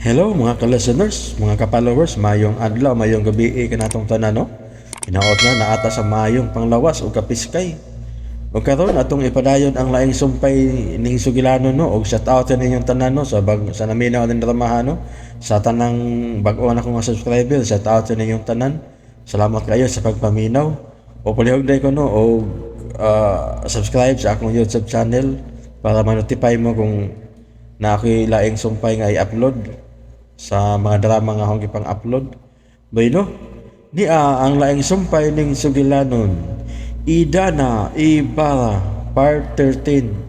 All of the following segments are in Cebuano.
Hello mga ka-listeners, mga ka-followers, mayong adlaw, mayong gabi kanatong tanan, no? Hinaot nga naata sa mayong panglawas o kapiskay. Ug karon atong ipadayon ang laing sumpay ning Sugilanon, no, og shout out sa ninyong tanan, no, sa bag, sa naminaw ning dramahan, no, sa tanang bag-o na ko nga subscriber, shout out sa ninyong tanan. Salamat kayo sa pagpaminaw. O palihog day ko, no, og subscribe sa akong YouTube channel para ma-notify mo kung na ako'y laing sumpay nga i-upload sa mga drama nga akong gipang-upload. Bueno, ni ang laing sumpay ning Sugilanon, Idana Ibarra, Part 13.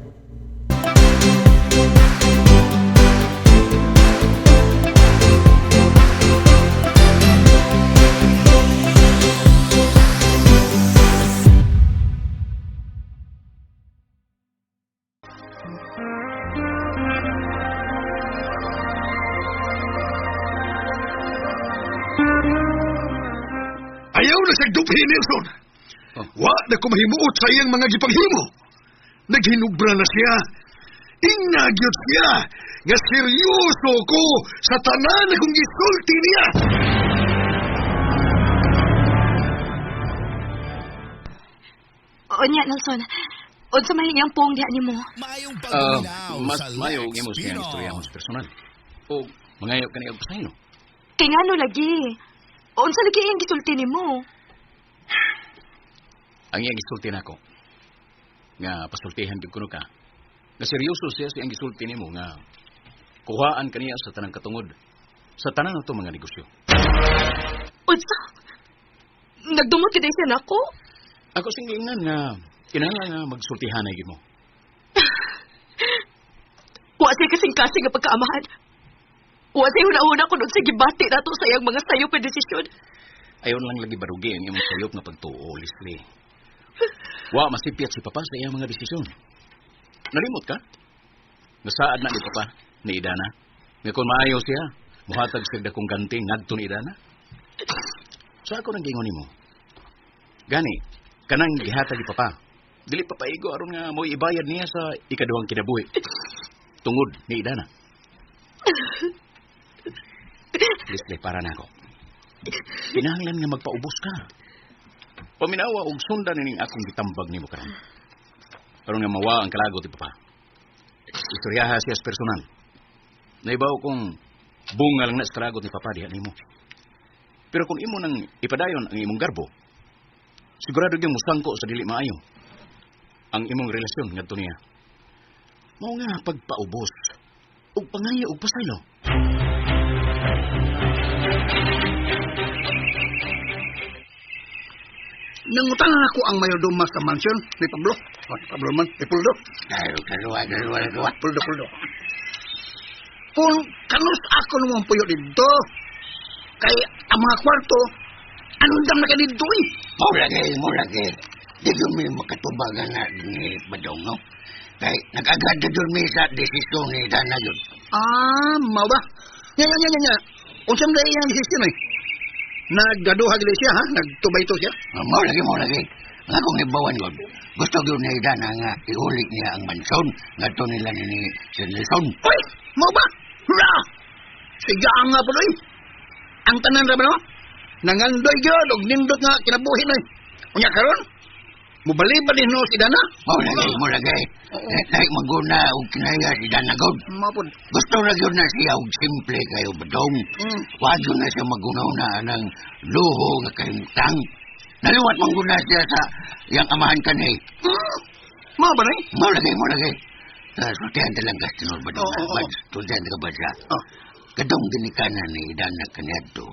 Ayaw na siyang duphi, Nelson. Oh. Wa na ko mahimuot sa iyang mga gipanghimo. Naghinubra na siya. Ingagyot siya nga seryoso ko sa tanan akong gisulti niya. Unya, Nelson. Unsa may iyang pong diha nimo? Maayong Ah, pagpaminaw mas sa mayo Lex imo siya ang Pino. istorya mo sa personal. O mangayo ka niya og pasaylo. Kay ngano lagi? Unsa lagi iyang gisulti nimo? Ang iyang gisulti nako nga pasultihan gyud kuno ka. Nga seryoso siya sa iyang gisulti nimo nga kuhaan kaniya sa tanang katungod sa tanan nato mga negosyo. Unsa? Nagdumot gid siya nako? Ako sing giingnan nga kinahanglan nga magsultihanay gyud mo. Wa siya kasing-kasing nga pagkaamahan. Wa siya huna-huna kun unsa gibati nato sa iyang mga sayop nga desisyon. Ayaw na lang lagi barugi ang imong sayop nga pagtuo, Leslie. Wa masipyat si Papa sa iyang mga desisyon. Nalimot ka? Nasaad na ni Papa, ni Idana. Nga kung maayo siya, muhatag siya dakong ganti ngadto ni Idana. Sa ako nang gingon nimo. Gani, kanang gihatag ni Papa. Dili pa paigo aron nga mo'y ibayad niya sa ikaduhang kinabuhi. Tungod ni Idana. Leslie, para na ako. Kinahanglan nga magpaubos ka. Paminawa og sundan nining akong gitambag nimo karon. Aron nga mawa ang kalagot ni papa. Istoryaha siya sa personal. Naibaw kong bunga lang na sa kalagot ni papa diha nimo. Pero kung imo nang ipadayon ang imong garbo, sigurado gyud musangko sa dili maayo ang imong relasyon ngadto niya. Mao nga pagpaubos ug pangayo og pasaylo. Nangutang ako ang mayordoma sa mansion ni Pablo. Oh, ni Pablo man, ni Puldo. Dalawa, dalawa, dalawa. Puldo, Puldo. Kung kanus ako naman puyo dito, kay ang mga kwarto, andam na ka dito eh. Mura kay, mura kay. Di ko may makatubagan na ni Badong, no? Kay nag-agad na dun mi sa desisyon ni Dana yun. Ah, mao ba? Nya, nya, nya, nya, nya. Unsa man iyang desisyon eh? Naggaduha gid siya, ha? Nagtubay to siya. Ah, mao lagi, mao lagi. Ang akong ibawan yun, gusto yun ni Dana nga iulit niya ang mansyon ngadto nila ni Sir Nelson. Uy, mao ba? Hurra! Siga nga po eh. Ang tanan ra ba no? Nangandoy gyud og nindot nga kinabuhi noy. Unya karon, mubaliba din no si Dana. Mao lagi, mao lagi. Eh, Dahil maguna og kinaya si Dana God. Mao pod. Gusto na yun na siya og simple kayo Badong. Mm. Wa yun na siya magunaw na ng luho nga kahimtang. Naliwat man guna siya sa iyang amahan kanhi. Mm. Mao ba nay? Mao lagi, mao lagi. Sultihan ta lang kas tinod ba Oo, oo, oo. Sultihan ta ka ba siya? Oh. Kadong ginikanan ni Idana kaniadto.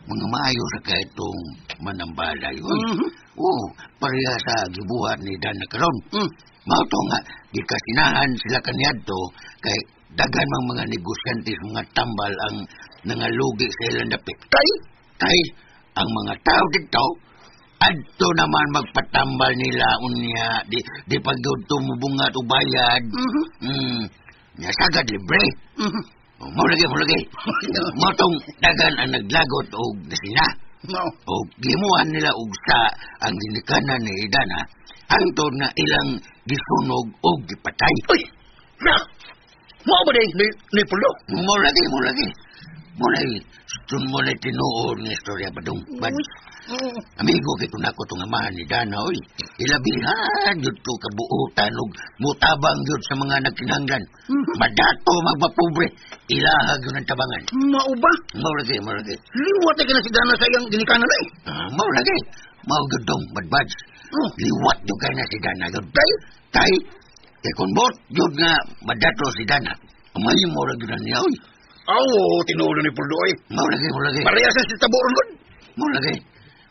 Mga maayo sa kaitong manambalay. Uy. Mhm. Oo, pareha sa gibuhat ni Idana karon. Mm. Mao to nga gikasinahan sila kaniadto kay daghan mang mga negosyante sa mga tambal ang nangalugi sa ilang dapit. Kay Kay ang mga tao dito adto naman magpatambal nila unya di di pag tumubungat o bayad. Mhm. Mm. Nya sagad libre. Mhm. O, Mao lagi, mao lagi. Mao tong daghan ang naglagot og nasina. Mao. O gimuhan nila og sa ang ginikanan ni Idana hangtod na ilang gisunog og gipatay. Uy! Ra! Mao ba day ni Puldo? Mo lagi, mo lagi. Mo lagi, tun mo na tinuod nga istorya badong. Bad, amigo kay kunako tong amahan ni Dana, oy. Ilabihan jud to kabuotan og mutabang jud sa mga nagkinahanglan. Madato magpapobre, ilaha gyud ang tabangan. Mao ba? Mao lagi, mao lagi. Liwat na kina si Dana sa iyang ginikanan ay. Ah, mao lagi. Mao gyud dong badbads. Oh. Liwat jud kay na si Dana jud. Kay, kay, kay kung bot jud nga madato si Dana, mahimo ra gyud na niya, oy. Aw, tinuod ni Puldo ay. Mao lagi, mao lagi. Parehas na si Taboron gud. Mao lagi.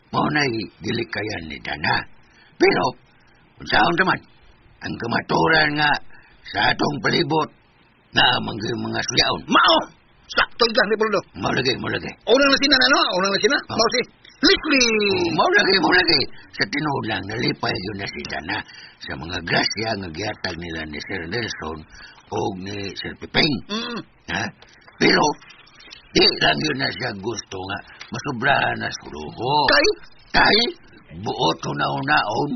Mao na'y dili kayan ni Dana. Pero, unsaon naman, ang kamaturan nga sa atong palibot na manggay mga suyaon. Mao! Sakto ka ni Puldo. Mao lagi, mao lagi. Unang na sina, ano? Unang na sina. Oh. Mao si Leslie. Oh, mao lagi, mao lagi. Sa tinuod lang, nalipay yun na si Dana sa mga grasya nga gihatag nila ni Sir Nelson o ni Sir Piping. Mm. Ha? Pero, di lang yun na siya gusto nga masubrahan na suluho. Kay? Kay, buot una-unaon,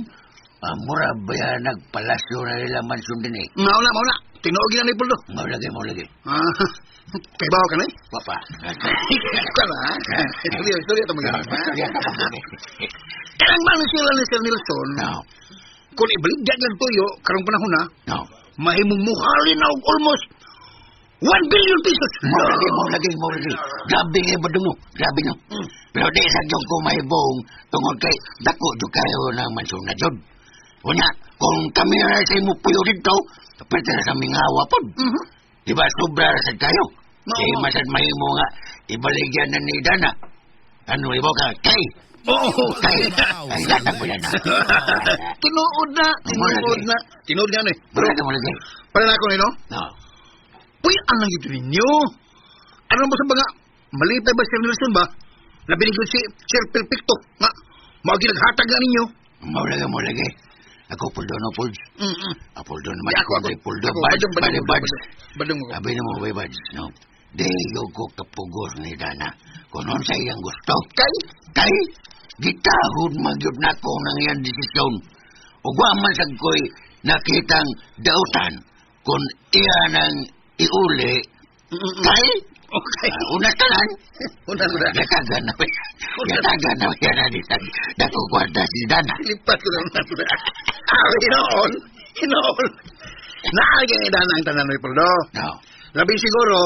mura ba yan nagpalasyo na nila mansyon din eh. Mao na, mao na. Tinuod gyud na ni Puldo. Mao lagi, mao lagi. Ah, kay bawo ka na eh. Papa. Kala, ha? Istorya, istorya ito mga. Istorya ka pa. Kanang man sila ni Sir Nelson, No, kung ibaligya ng tuyo, karong panahon na, no. mahimong muhalin na og almost 1 billion pesos. Mao lagi, mao lagi, mao lagi. Grabe nga ba no? Grabe no. Pero di sa diyong ko mahibong tungod kay dako jud kayo ng mansyon na jud. Unya, kung kami na sa imo puyo dito, pwede na sa mingawa pod. Mhm. Di ba sobra ra sad kayo? Oo. Kay masad mahimo nga ibaligyan na ni Dana. Ano ibo ka? Kay! Oo. Kay! Ay, latag mo yan na. Tinuod na, tinuod na. Tinuod nga na eh. Mula ka, mula ka. Para na ako nino, No. uy, ang lang ito ninyo. Ano ba sa mga, malipay ba Sir Nelson ba? Nabinigyan si Sir Perfecto nga, mga ginaghatag nga ninyo. Mula ka, mula ka. Ako, puldo no, puldo. Mm-mm. Ah, puldo naman. Di, ako, ako. Puldo, Ako, bads, badong, badong, bads, bads. badong ako. Sabi mo, bay, bads, no? Di yo ko kapugos ni Dana. Kung noon sa iyang gusto. Kay? Kay, gitahod magyud na ko ng iyang desisyon. Ug wa man sad ko'y nakitang dautan kung iya nang iuli. Mm-mm. Kay, Okay. una tanan. Una na. Yatagan na ba? Yatagan na ba yan na dako kwarta si Dana. Lipat ko na una na. Ah, hinoon. Hinoon. Naagyan ni Dana ang tanan ni Poldo. No. Labi siguro,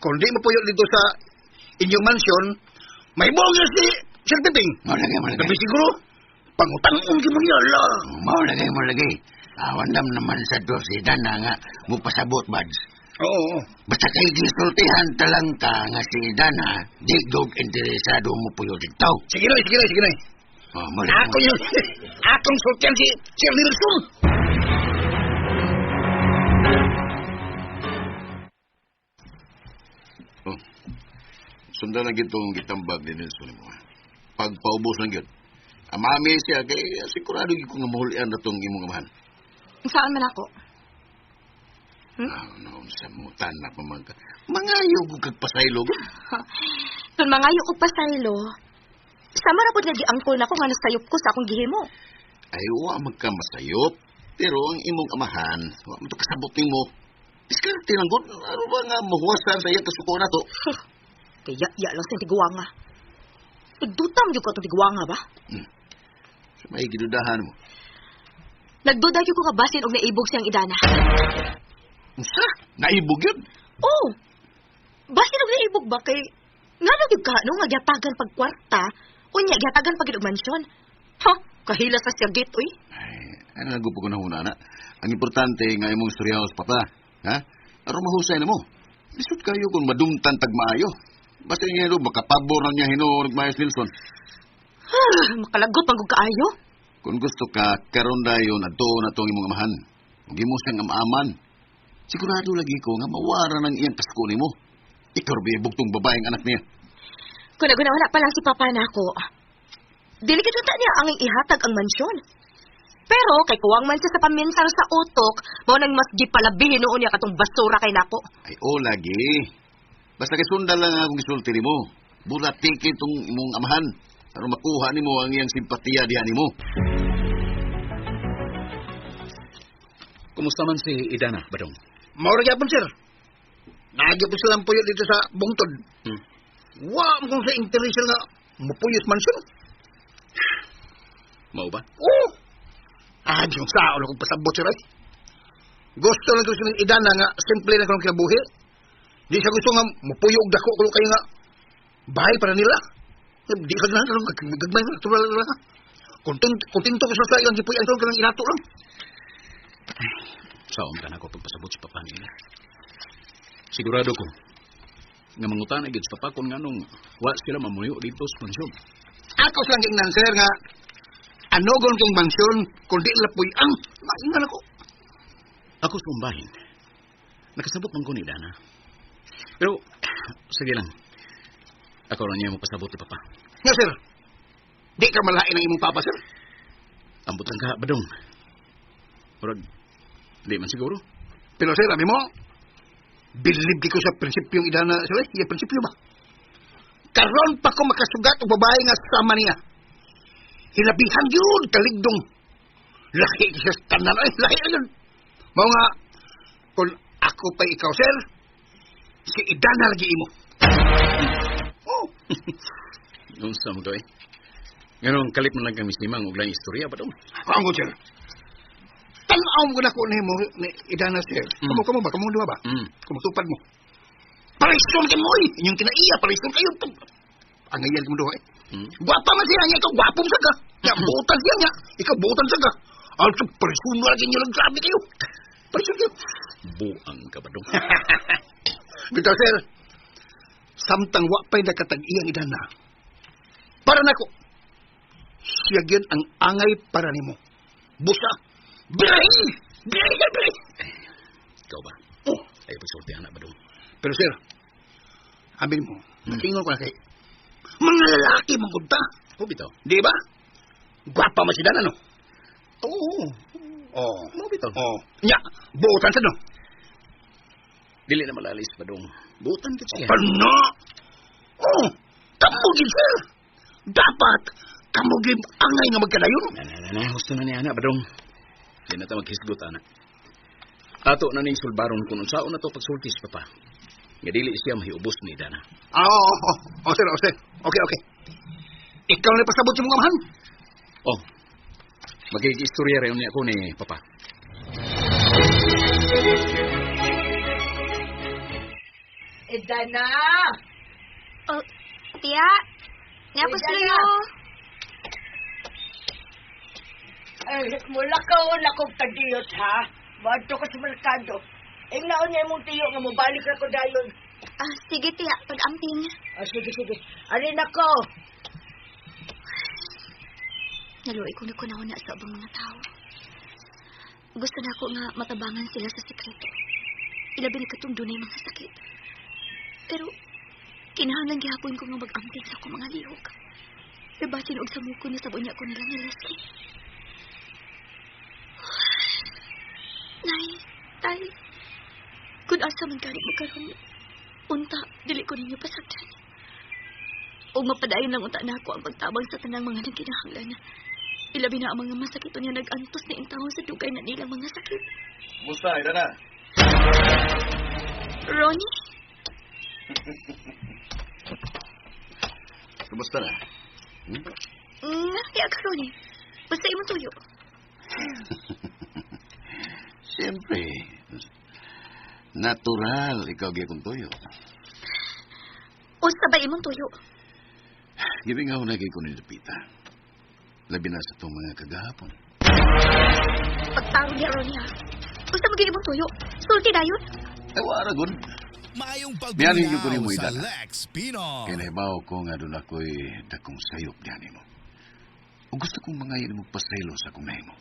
kung di mo puyo dito sa inyong mansyon, may buong si Sir Piping. Mao lagi, mao lagi. Labi siguro, pangutang-ong mo niya, ala. Mao lagi, mao lagi. Awandam naman sa to si Dana nga mupasabot, buds. Oo, oo. Basta kay gisultihan talang ka nga si Dana, di gog interesado mo puyo dito. Sige na, sige na, sige na. Oh, mao lagi, Ako yun, akong sultian si Sir Nelson. Oh. Sundan na gid tong gitambag ni Nelson mo. Pagpaubos lang gyud. Amami siya kay sigurado gyud ko nga mahulian na tong imong amahan. Saan man ako? Ah, no, sa mo tanak pa man ka. Mangayo ko kag pasaylo. gud. Kung mangayo ko pasaylo, sama ra pud nga giangkol nako nga nasayop ko sa akong gihimo. Ay wa magkamasayop. Pero ang imong amahan, wa man to kasabot nimo. Diskarte lang gud. Ano ba nga mahuwasan sa iyang kasuko na to? Kaya ya lang sa tiguanga. Nagdutam gyud ko atong tiguanga ba? Sa may gidudahan mo. Nagduda gyud ko nga basin og naibog siyang idana. Unsa? Naibog yun? Oh. Basin og naibog ba kay ngano gyud ka no nga giyatagan pag kwarta, unya giyatagan pag og mansyon. Ha, kahila sa siya gate oy. Ay, ano lang ko na huna na. Ang importante nga imong istorya sa papa. Ha? Aron mahusay na mo. Lisod kayo kung madumtan tag maayo. Basta niya ro makapabor na niya hinuon og Myers Nelson. Makalagot man gud kaayo. Kung gusto ka, karon dayon adto na tong imong amahan. Ug imo siyang amaman. Sigurado lagi ko nga mawara ng iyang kasuko nimo. Ikaw ra ba bugtong babaeng anak niya? Kung naguna-wala pa lang si papa nako. Dili gid unta niya ang ihatag ang mansyon. Pero kay kuwang man siya sa pamintar sa utok, mao nang mas gipalabi hinuon niya katong basura kay nako. Ay, o lagi. Basta kay sundan lang akong gisulti nimo. Bulatiki tong imong amahan. Aron makuha nimo ang iyang simpatiya diha nimo. Kumusta man si Idana, Badong? Mao ra gyapon, sir. Naagyo po silang puyo dito sa bungtod. Wa mo kung sa interes nga mupuyos mansyon. Mao ba? Oo. Ah, yung sao na kong pasabot sir ay. Gusto lang ko silang idana nga simple na kanong kinabuhi. Di siya gusto nga mupuyo og dako kuno kayo nga bahay para nila. Di ka ganahan karon gagmay na natural lang. Kontento ko sa ilang gipuy ang kanang inato lang. Saon ka na ako pagpasabot sa papa nila. Sigurado ko nga mangutan gyud sa papa kung nganong wa sila mamuyo dito sa mansyon. Ako silang giingnan sir nga anogon kang mansyon kun di nila puy-ang maingnan ako. Ako sa umbahin. Nakasabot man ko ni Dana. Pero, sige lang. Ako rin niya mapasabot ni Papa. Nga sir, di ka malain ang imong papa sir. Ambutan ka, badong. Murag, di man siguro. Pero sir, abi mo, bilib ko sa prinsipyong idana sir, eh, iya prinsipyo ba? Karon pa ko makasugat og babae nga sama niya. Hilabihan yun, kaligdong. Lahi siya sa tanan, ay, lahi yun. Mao nga, kung ako pa ikaw, sir, si Idana lagi imo. Oh, Unsa mo to eh. Nganong kalit man lang kami simang og laing istorya badong. Ang ko, sir. Tanaw mo na ko nimo ni Idana, sir. Kamo, kamo ba? Kamo duha ba? Kamo tupad mo. Parison ka mo, eh. Inyong kinaiya, parison kayo. Ang ngayon mo duha, eh. Gwapa man siya niya, ikaw gwapo sa ka. Ya, buutan siya niya. Ikaw buutan sa ka. Also, parison mo lagi niyo lang, grabe kayo. Parison kayo. Buang ka badong. Bitaw, sir. Samtang wa pa'y nakatag-iyang Idana. Para nako. Siya gyud ang angay para nimo. Busa. Birahi! Birahi ka, birahi! Ikaw ba? Oh. Ay pagsulti anak badong. Pero sir, amin mo, nakingon ko na kay, mga lalaki mong kunta. Oh, bitaw. Di ba? Gwapa man si Dana, no? Oo. Oo. Mao bitaw. Oh. Nya, buutan sa no? Dili na malalis badong. Buutan gid siya. Ano? Oh, kamo gid sir. Dapat kamo gid angay nga magkadayon. Na na na, na husto na ni ana badong. Di na ta maghisgot ana. Ato na ning sulbaron kung unsaon na to pagsulti sa papa. Nga dili siya mahiubos ni Dana. Ah, oo, oo, oo, sir, oh, sir. Okay, okay. Ikaw na pasabot sa mga amahan. Oh. Magiging-istorya rin niya ako ni papa. Idana! Oh, tiya. Nga po Idana. sa'yo. Ay, mula ka o akong tagiyot, ha? Madto ka sa merkado. Ingnaon niya imong tiyo nga mobalik ra ko dayon. Ah, sige, tiya. Pag-amping. Ah, sige, sige. Alin ako? Naluoy ko na kunahuna sa ubang mga tao. Gusto na ako nga matabangan sila sa sekreto. Ilabi na katong dunay mga sakit. Pero, kinahanglan gihapon ko nga mag-amping sa akong mga lihok. Pero basin og samuko na sabon niya ko nila ni Leslie. Nay, tay, kung asa man gani mo karon, unta, dili ko ninyo pasagdan. O mapadayon lang unta nako ang pagtabang sa tanang mga nagkinahanglan. Ilabi na ang mga masakit niya nag-antos na intawon sa dugay na nilang mga sakit. Musta, Idana? Ronnie? Kumusta na? Nga ka, Ronnie. Basta imong tuyo. Siyempre. Natural, ikaw gyud tuyo. Usa ba imong tuyo? Gibingaw na kay ko ni Lupita. Labi na sa itong mga kagahapon. Pagtaro niya, Ronnie, ha? Usa mo gyud imong tuyo. Sulti dayon. Ay, wala gun. Maayong Miyanin yung kunin pagbilaw mo, sa Idana. Lex Pino. Kaya nahibaw ko nga doon ako'y dakong sayop diyan mo. O gusto kong mga yun magpasaylo sa akong nahimo.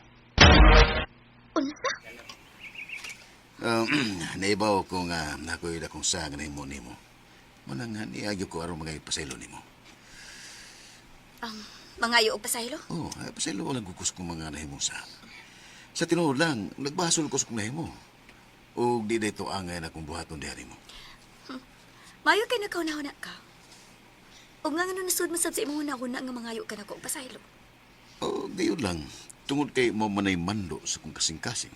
Unsa? Naibaw ko nga ako'y dakong sa nga nahimo nimo. Muna nga niagyo ko aron mga ipasaylo nimo. Mangayo og pasaylo? Oh, ay, pasaylo walang gukos kong mga nahimo sa. Sa tinuod lang, nagbasol ko sa kong nahimo. O di dito angay na kong buhaton diha nimo. Mayo kay nakauna-una ka. Og nga nga nasud man sab sa imong hunahuna nga mangayo ka nako og pasaylo. O gayon lang, tungod kay mo manay mando sa kong kasing-kasing.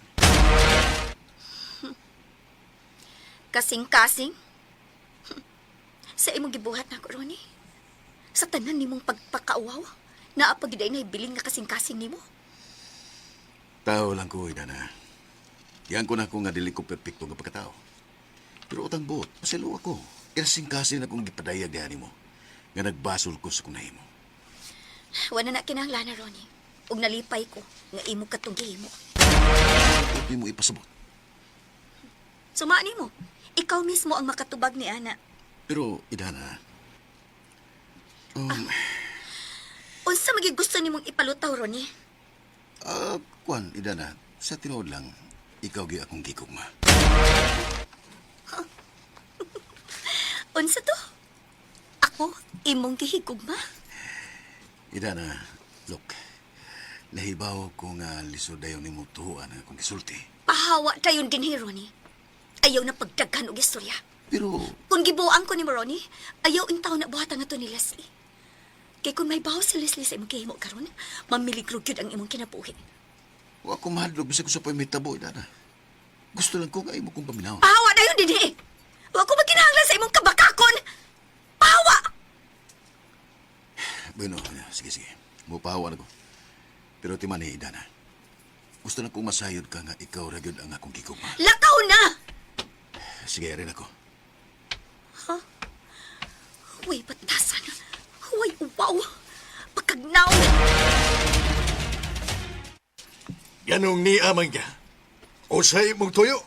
Kasing-kasing? Sa imong gibuhat nako, Ronnie. Sa tanan nimong pagpakauwaw, naa pa gyud ay naibilin nga kasing-kasing nimo. Tao lang ko, Idana. Yan ko na ko nga dili ko perpekto nga pagkatao. Pero utang buot, pasilo ako. Kasing-kasing akong gipadayag diha nimo. Nga nagbasol ko sa kung nahimo. Wala na kinahanglan na, Ronnie. Ug nalipay ko nga imo katong gihimo. Upi mo ipasabot. Sumaan nimo. Ikaw mismo ang makatubag ni Ana. Pero, Idana, Unsa magi gusto nimong ipalutaw, Ronnie? Kuan, Idana, sa tinuod lang, ikaw gyud akong gigugma. Unsa to? Ako imong gihigugma? Idana, look, nahibaw ko nga lisod dayon nimo tuhuan ang akong gisulti. Pahawa tayon dinhi, Ronnie. Ayaw na pagdaghan og istorya. Pero, Kung gibuang ko ni mo, Ronnie, ayaw intaw na buhatan nga to ni Leslie. Kay kung may baho si Leslie sa imong gihimo karon, mamiligro gyud ang imong kinabuhi. wa ko mahadlok bisag ko sa pamitabo, Idana. Gusto lang ko nga imo kong paminaw. Pahawa dayon dinhi. Wa ko makinahanglan sa imong kabakakon. Pahawa! Bueno, sige, sige. Mupahawa na ko. Pero timani, Idana. Gusto na kong masayod ka nga ikaw ra gyud ang akong gigugma. Lakaw na! Sige, rin ako. Huway batasan. Huway uwaw. Pagkagnaw. Ganong ni amang ka. O sa imong tuyo.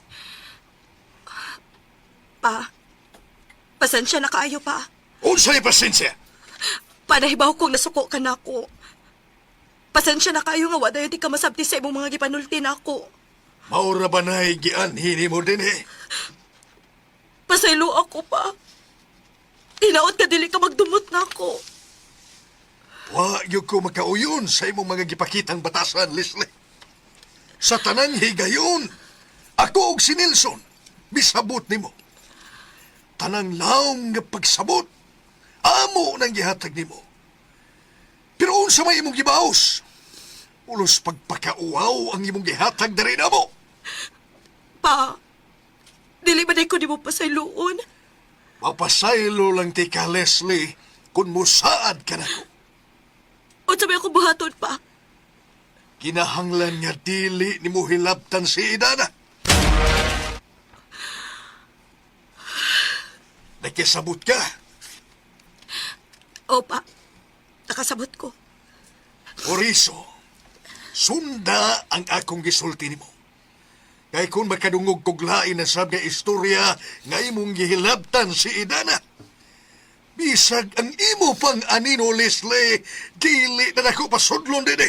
Pa, pasensya na kaayo pa. Unsay pasensya. Panahibaw kong nasuko ka na ako. Pasensya na kaayo nga wala di ka masabti sa imong mga gipanulti na ako. Maura ba na gianhin nimo dinhi? Pasaylo ako pa. Hinaot ka dili ka magdumot na ako. Wa gyud ko makauyon sa imong mga gipakitang batasan, Leslie. Sa tanang higayon, ako og si Nelson, misabot nimo. Tanang laom nga pagsabot, amo nang gihatag nimo. Pero unsa may imong gibaos? Ulos pagpakauaw ang imong gihatag diri namo. Pa, dili ba day ko di mo pasayloon? Mapasaylo lang ti ka, Leslie, kung musaad ka nako. Unsa may ako buhaton pa? Kinahanglan nga dili ni mo hilabtan si Idana. Nakisabot ka. Opa, nakasabot ko. Oriso, sunda ang akong gisulti nimo. Kay kung makadungog kog lain na sab nga istorya nga imong gihilabtan si Idana. Bisag ang imo pang anino, Leslie, dili na nako pasudlon dinhi.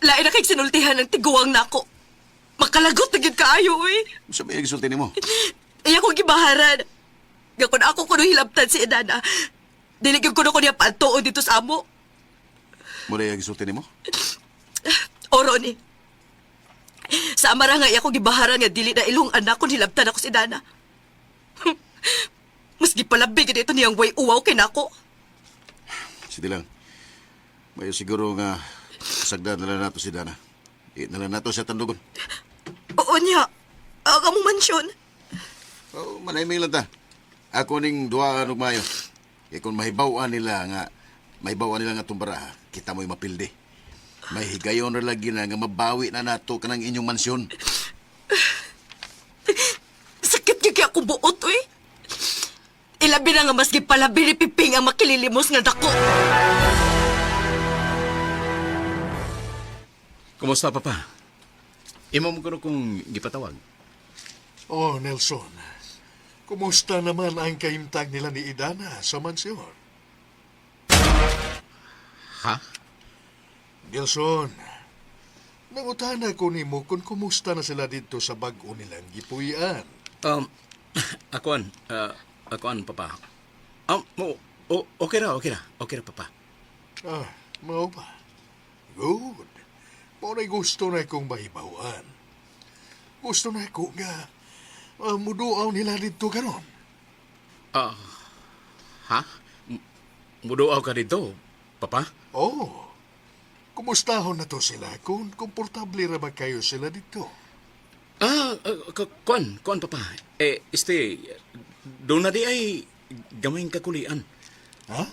Lain na kay sinultihan ng tiguang nako. Makalagot na gyud kaayo eh. Unsa may gisulti nimo? Iya kong gibaharan. Nga kung ako kuno hilabtan si Edana, dili gyud kuno ko niya paantuon dito sa amo. Mo na gisulti nimo? O Ronnie, sa amara nga iya kong gibaharan nga dili na ilong anak kung hilabtan ako si Dana. Mas gipalabi gid ito niyang way uwaw kay nako. Sige lang. Mayo siguro nga sagdan na lang nato si Dana. Di na lang nato siya tandugon. Oo niya, ang among mansyon. Oh, manahimik lang ta. Ako ning duha og mayo. Kay kung mahibaw-an nila nga mahibaw-an nila nga tumbara, kita mo'y mapildi. May higayon ra lagi na nga mabawi na nato kanang inyong mansyon. Sakit gyud kay akong buot oy. Ilabi na nga mas gipalabi ni Piping ang makililimos nga dako. Kumusta, Papa? Imo mo kuno kung gipatawag. Oh, Nelson. Kumusta naman ang kahimtang nila ni Idana sa mansyon? Ha? Nelson, nangutana ko nimo kung kumusta na sila dito sa bag-o nilang gipuy-an. Um, akuan, akuan, Papa. Mo, okay ra, okay ra. Okay ra, Papa. Ah, mao ba? Good. Mao na'y gusto na kong mahibawan. Gusto na ko nga muduaw nila dito karon. Ah, ha? Muduaw ka dito, Papa? Oh, kumustahon na to sila kung komportable ra ba kayo sila dito. Ah, kuan, kuan papa. Eh, este, doon na di ay gamayng kakulian. Ha?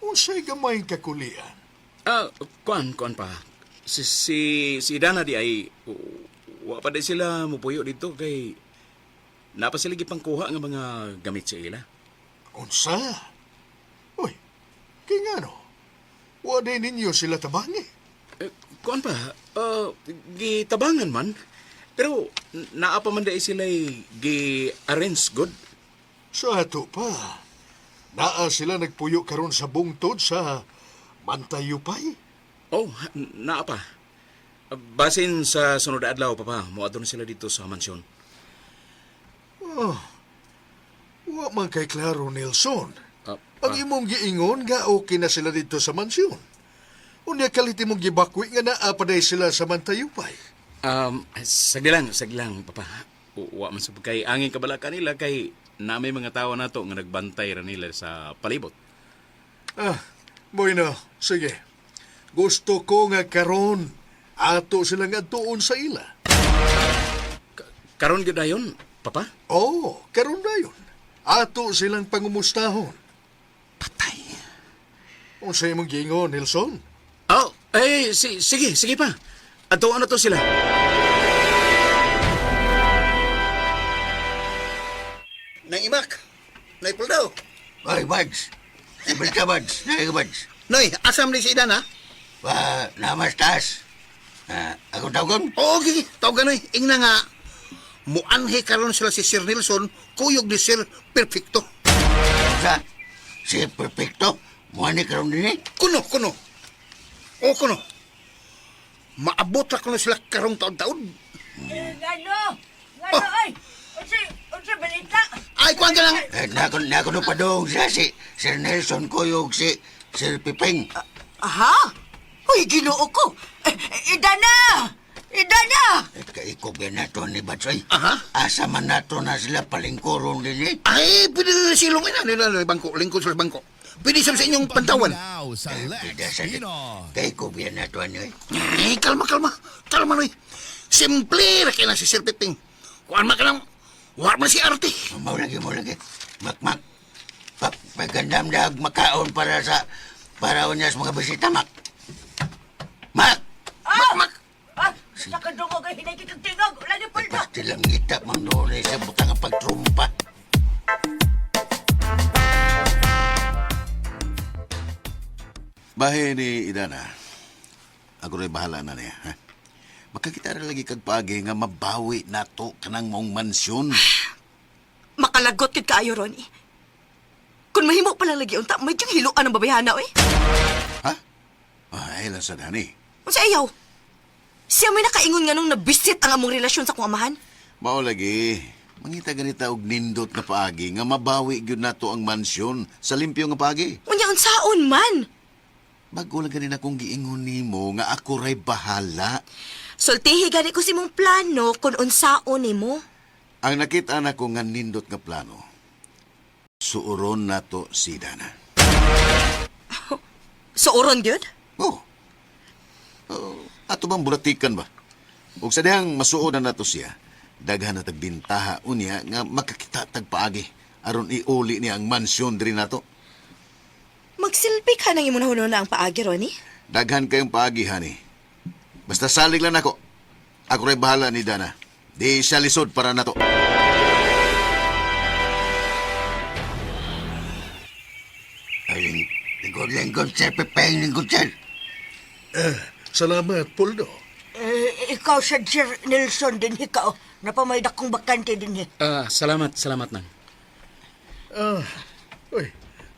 Unsay gamay kakulian? Ah, kuan, kuan pa. Si Dana di ay wa pa di sila mupuyo dito kay napa sila gipangkuha nga mga gamit sa ila. Unsa? Uy, kay ngano? Wa day ninyo sila tabangi. Eh, kuan pa, gitabangan man. Pero naa pa man di sila gi-arrange good. Sa ato pa, naa sila nagpuyo karon sa bungtod sa Mantayupay. Oh, naa pa. Basin sa sunod na adlaw, papa, moadto na sila dito sa mansyon. Oh, wa man kay klaro, Nelson. Ah, Ang imong giingon nga okay na sila dito sa mansyon. Unya kalit imong gibakwi nga naa pa day sila sa Mantayupay. Sagli lang, sagli lang, papa. Wa man sa kay angin kabala kanila kay na may mga tao nato nga nagbantay ra nila sa palibot. Ah, bueno, sige. Gusto ko nga karon ato silang adtuon sa ila. Karon gyud dayon, papa? Oo, karon dayon. Ato silang pangumustahon. Patay. Unsa imong giingon, Nelson? Oh, eh sige, sige pa. Adtuon na to sila. Nang imak. Nay Puldo. Oy, Buds. Basta, Buds. Nay, Buds. Noy, asam ni si Idana? Pa, namastas. Ah, ako tawagon? Oo, gigi. Tawagan, Noy. Ingna nga, muanhi karon sila si Sir Nelson, kuyog ni Sir Perfecto. Sa, si Perfecto. Muha ni karon din eh. Kuno, kuno. O, kuno. Maabot ra kuno sila karong taon-taon. Eh, ngano? Ngano, ay? Unsa balita? Ay, kuan ka lang. Eh, nako no padong siya si Sir Nelson Kuyog si Sir Piping. Aha! Uy, ginoo ko! Eh, Idana! Idana! Eh, kaikog yan nato ni Buds. Oy. Aha. Asa man nato na sila palingkuron din eh. Ay, pwede na silong ina. Nila, nila, bangko, lingkod sa bangko. Pwede sa inyong pantawan. Pwede sa Kaikog yan nato ano eh. Ay, kalma, kalma. Kalma, Noy. Simple ra kay na si Sir Piping. Kuan man ka lang. Wa man si Arte. Mao lagi, mao lagi. Mak, mak. Pak, pagandam dag makaon para sa para unya sa mga bisita, mak. Mak! Mak, mak. Ah, sa kadungog ay hinay kitang tingog. Wala ni Puldo. Pasti lang kita man doon eh, sa butang ang pagtrumpa. Bahe ni Idana, ako rin bahala na niya. Ha? Makakita ra lagi kag paagi nga mabawi nato kanang maong mansyon. Makalagot kid kaayo, Ronnie. Kung mahimo pa lang lagi unta, medyo hiluan ang babayhana, oy. Ha? Ay, lang sa dani. Unsa ayaw? Siya may nakaingon nga nung nabisit ang among relasyon sa kong amahan. Mao lagi, mangita ganita og nindot nga paagi nga mabawi gyud nato ang mansyon sa limpyo nga paagi. Unya unsaon man. Bago lang ganin akong giingon nimo nga ako ray bahala. Sultihi gani ko si mong plano kung unsaon nimo. Ang nakita nako nga nindot nga plano. Suuron nato si Dana. Suuron gyud? Oh. Oh, ato bang bulatikan ba? Ug sa dihang masuod na nato siya, daghan na tagbintaha unya nga makakita tag paagi aron iuli niya ang mansyon diri nato. Magsilbi ka nang imong na ang paagi, Ronnie. Daghan kayong paagi, honey. Basta salig lang nako. Ako ray bahala ni Dana. Di siya lisod para nato. Ay, lingkod, lingkod, Sir Piping, lingkod, sir. Eh, salamat, Puldo. Eh, ikaw sa Sir Nelson din ikaw. Napamay dakong bakante din eh. Ah, salamat, salamat nang. Ah, uy,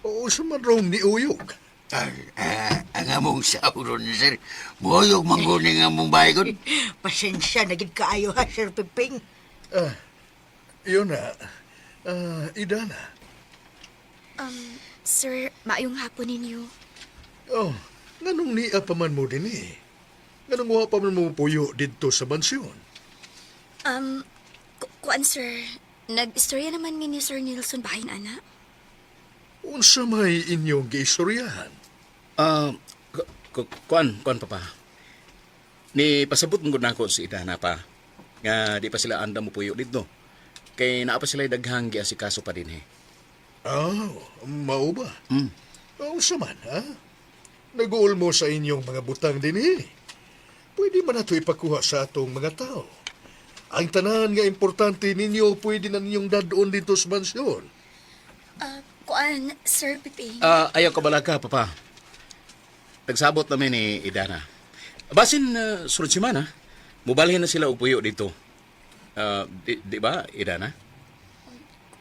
unsa man rong ni Uyog? Ay, ah, ang among sauron, sir. Muyog mangguning ang among bahay kon. Pasensya na gid kaayo ha, Sir Piping. Ah, yun na. Ah, Idana. Sir, maayong hapon ninyo. Oh, nganong niya pa man mo din eh. Nganong wa pa man mo puyo didto sa mansyon. Kuan sir, nag-istorya naman mi ni Sir Nelson bahin ana. Unsa may inyong giistoryahan? Ah, kuan, kuan papa. Ni pasabot mo nako si Idana pa. Nga di pa sila andam mo puyo didto. Kay naa pa sila daghang giasikaso pa dinhi. Ah, mao ba? Unsa man, ha? Nag-uul mo sa inyong mga butang din eh. Pwede man nato ipakuha sa atong mga tao. Ang tanan nga importante ninyo, pwede na ninyong dadoon dito sa mansyon. Ah, kuan, Sir Piping. Ah, ayaw ka bala ka, Papa. Tagsabot namin ni Idana. Basin sunod semana, mubalhin na sila og puyo dito. Ah, di ba, Idana?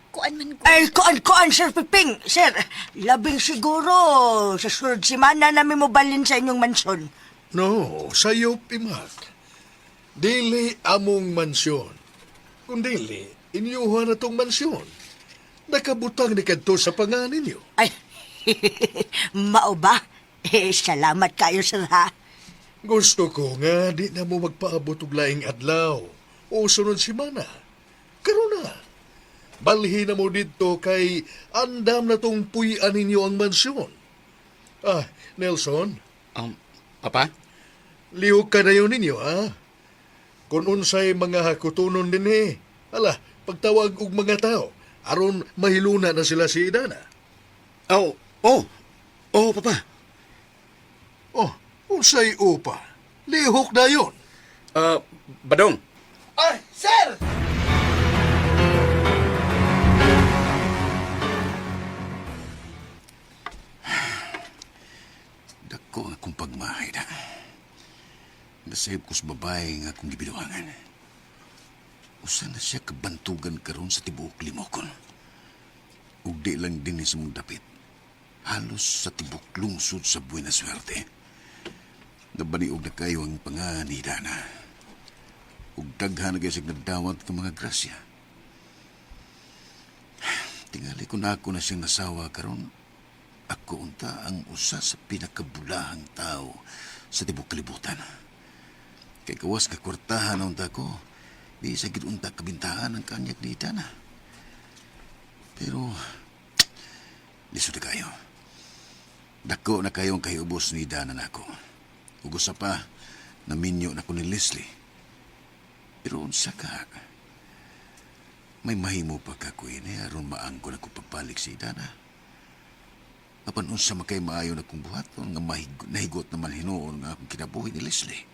Kuan man ko. Ay, kuan, kuan, Sir Piping. Sir, labing siguro sa sunod semana namin mobalhin sa inyong mansyon. No, sayo pimak. Dili among mansyon. Kung dili, inyuha na tong mansyon. Nakabutang ni kadto sa pangalan ninyo. Ay, mao ba? Eh, salamat kayo, sir, ha? Gusto ko nga di na mo magpaabot og laing adlaw o sunod semana. Karon na. Balhin na mo didto kay andam na tong puy-an ninyo ang mansyon. Ah, Nelson, Papa? lihok ka na yun ninyo, ha? Kung unsay mga hakutunon din eh. Ala, pagtawag og mga tao, aron mahiluna na sila si Idana. Oh, oh, oh, Papa. Oh, unsay upa? Lihok na yun. Ah, Badong. Ay, sir! Dako ang akong pagmahay na. Nasayop ko sa babae nga akong gibiluhangan. Usa na siya kabantugan karon sa tibuok limokon. Ug di lang din sa mong dapit. Halos sa tibuok lungsod sa buena suerte. Nabaniog na kayo ang panganida na. Ug daghan na kayo sa nagdawat ka mga grasya. Tingali ko na ako na siyang nasawa karon. Ako unta ang usa sa pinakabulahang tao sa tibok kalibutan. Kay kawas ka kwartahan na unta ko, di sa gid unta kabintahan ang kanyak ni Dana. Pero, lisod na kayo. Dako na kayong kahiubos ni Dana nako. Ug usa pa, naminyo na ko ni Leslie. Pero unsa ka, may mahimo pa ka ko ini aron maangko na ko pagbalik si Dana. Apan unsa makay maayo na kong buhaton nga nahigot naman hinuon nga akong kinabuhi ni Leslie.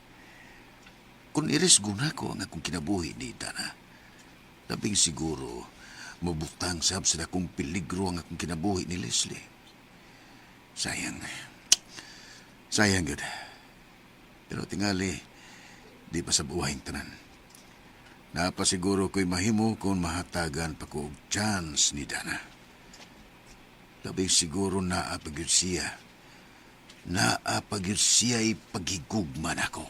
Kung irisgo na ko ang akong kinabuhi ni Dana, labing siguro mabutang sab sa dakong peligro ang akong kinabuhi ni Leslie. Sayang. Sayang gud. Pero tingali, di pa sa buwahing tanan. Napasiguro ko'y mahimo kung mahatagan pa ko og chance ni Dana. Labing siguro naa pa gyud siya. Naa pa gyud siya'y paghigugma nako.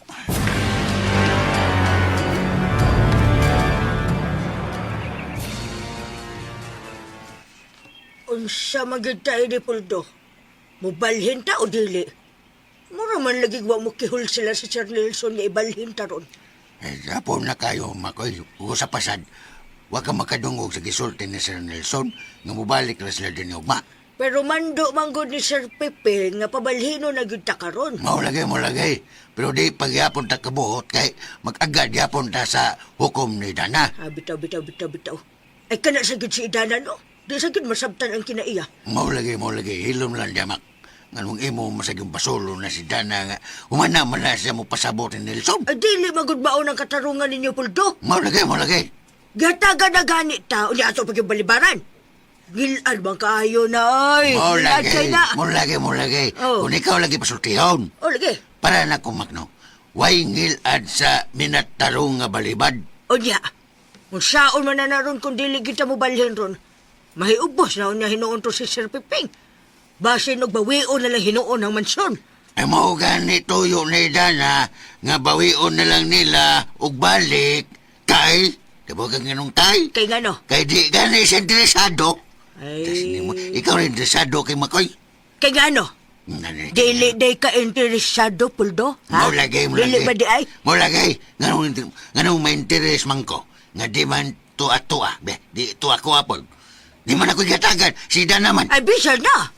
Unsa man gyud tayo ni Puldo? Mubalhin ta o dili? Mura man lagi wa mo kihul sila si Sir Nelson nga ibalhin ta ron. Eh, sapon na kayo, Makoy. Usa pasad. Wa ka makadungog sa gisulti ni Sir Nelson nga mubalik na sila din ugma. Pero mando man gud ni Sir Pepe nga pabalhino na gyud ta karon. Mao lagi, mao lagi. Pero di pagyapon ta kabuhot kay mag-agad yapon ta sa hukom ni Dana. Ah, bitaw, bitaw, bitaw, bitaw. Ay kana sa gyud si Idana no. Di sa gyud masabtan ang kinaiya. Mao lagi, mao lagi. Hilom lang jamak. Nganong imo masag yung basulo na si Dana nga humana man na siya mo pasabot ni Nelson. Ay dili man gud maon ang katarungan ninyo Puldo. Mao lagi, mao lagi. Gataga na gani ta unya ato pag balibaran. Gilan bang kaayo na oy. Mao Gilan lagi, kay na. mao lagi, mao lagi. Oh. Kung ikaw lagi pasultihon, O lagi. para na kumakno. Way ngilad sa minatarong nga balibad. Unya. Kung saon man na naron kung dili kita mo balhin ron. Mahiubos na unya hinuon to si Sir Piping. Basin og bawion na lang hinuon ang mansyon. Ay mao gani tuyo ni Dana nga bawion na lang nila og balik kay di ba kang ganong kay? Kay ngano? Kay di gani siya interesado. Ay. Tas nimo, ikaw rin interesado kay Makoy. Kay ngano? Nani- Dili day ka interesado, Puldo? Ha? Mo lagi, mo Dili lagi. ba di ay? Mo lagi. Nganong may interes man ko. Nga di man tuwa-tuwa. Be, di tuwa ko apod. Di man ako gatagan. Si Dana man. Ay, bisa na.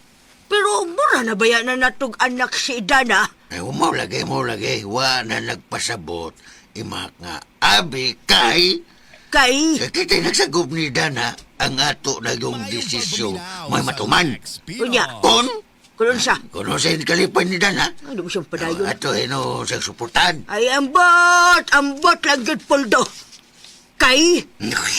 Pero mura na baya na natog anak si Idana. Eh, mo lagi, mo lagi. Wa na nagpasabot. Imak nga abi kay Kay, kay kita'y nagsagop ni Dana ang ato na yung desisyon may matuman. unya, Kon, kulon siya. kung sa kalipay ni Dana, Ano mo siyang padayon? ato hino sa suportahan. Ay, ambot! Ambot lang gyud Poldo. Kay,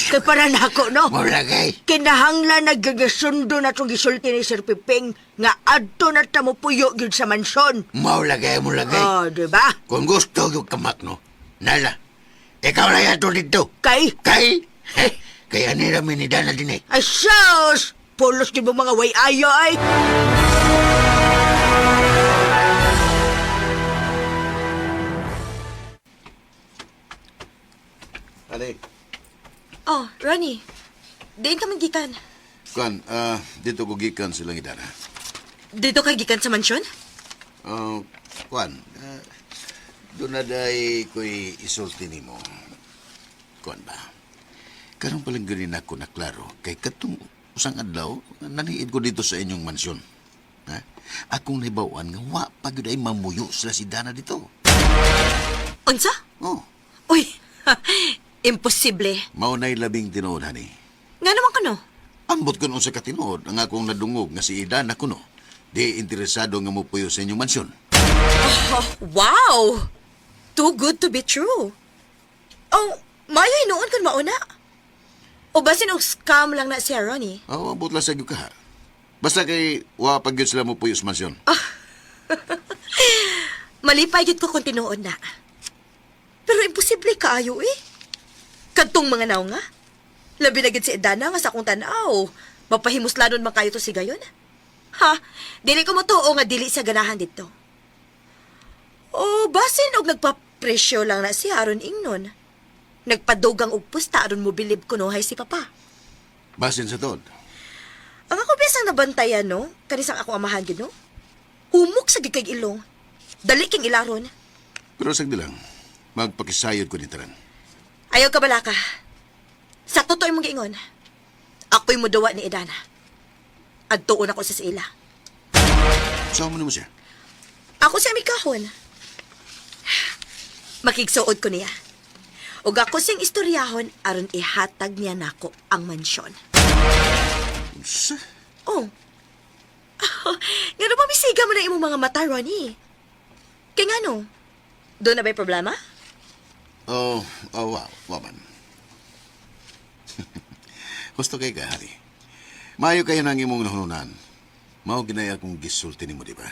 kay para nako, no? Mura kay. Kinahanglan nagagasundo na itong gisulti ni Sir Piping nga adto na ta mo puyo gyud sa mansyon. Maula kay, mula kay. Oh, di ba? Kung gusto yung kamak, no? Nala, ikaw na yato dito. Kay, Kay, eh, kay anira mi ni Dana din eh. ay sus! Pulos gyud mo mga way ayo ay. Ale, Oh, Ronnie. Diin ka man gikan. kuan, dito ko gikan silang idana. Dito ka gikan sa mansyon? Oh, kuan, doon na day ko'y isulti nimo. Kuan ba? Karon palang ganin ako na klaro kay katong usang adlaw naniid ko dito sa inyong mansyon. Ha? Akong nahibaw-an nga wa pa gyud ay mamuyo sila si Dana dito. Unsa? Oh, Uy, imposible. mao na'y labing tinuod hani. Nga naman kuno. Ambot kun unsa ka tinuod ang akong nadungog nga si Idana kuno. Di interesado nga mopuyo sa inyong mansyon. Oh, wow! Too good to be true. Oh, mayo noon kun mauna. O basin og scam lang na siya, Ronnie. Oh, ambot lang sa gyud ka. Basta kay wa pa gyud sila mopuyo sa mansyon. Malipay gid ko kung tinuod na. Pero imposible kaayo eh. Kadtong mga naw nga. Labi na gid si Edana nga sa akong tanaw. Mapahimuslanon man kayo to si gayon. Ha? Dili ko motuo nga dili siya ganahan dito. O basin og nagpapresyo lang na si Aaron Ingnon. Nagpadugang og pusta aron mobilib kunohay si Papa. Basin sa tuod. Ang ako bisang nabantayan no, kanisang ako amahan gid no. Humok sa gikag ilong. Dali king ilaron. Pero sagdi lang, magpakisayod ko ni taran. Ayaw ka balaka. Sa totoo imong giingon. Ako'y muduwa ni Edana. Adtuon ako sa ila. Saan mo nimo siya? Ako siya mikahon. Makigsuod ko niya. Ug ako siyang istoryahon aron ihatag niya nako ang mansyon. Unsa? Oh. Nga naman misiga mo na imong mga mata, Ronnie. Kaya nga no, doon na ba'y problema? Oh, oh, wow, wow man. Gusto kay ka, Hari. Maayo kayo nang imong nahununan. Mao ginay akong gisulti nimo, di ba?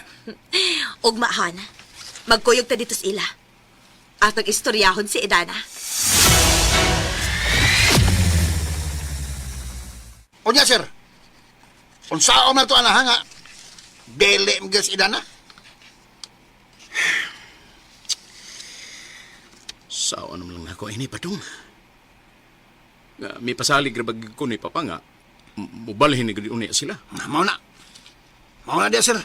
Ugmahan, magkuyog ta dito sa ila. Atong istoryahon si Edana. Unya, sir. Unsaon man to anaha nga dili mo gyud si Idana? Sao ano lang nako ini padung. Nga, may pasalig ra bag ko ni papa nga. Mubalhin ni gud unya sila. Mao na. Mao na diya, sir.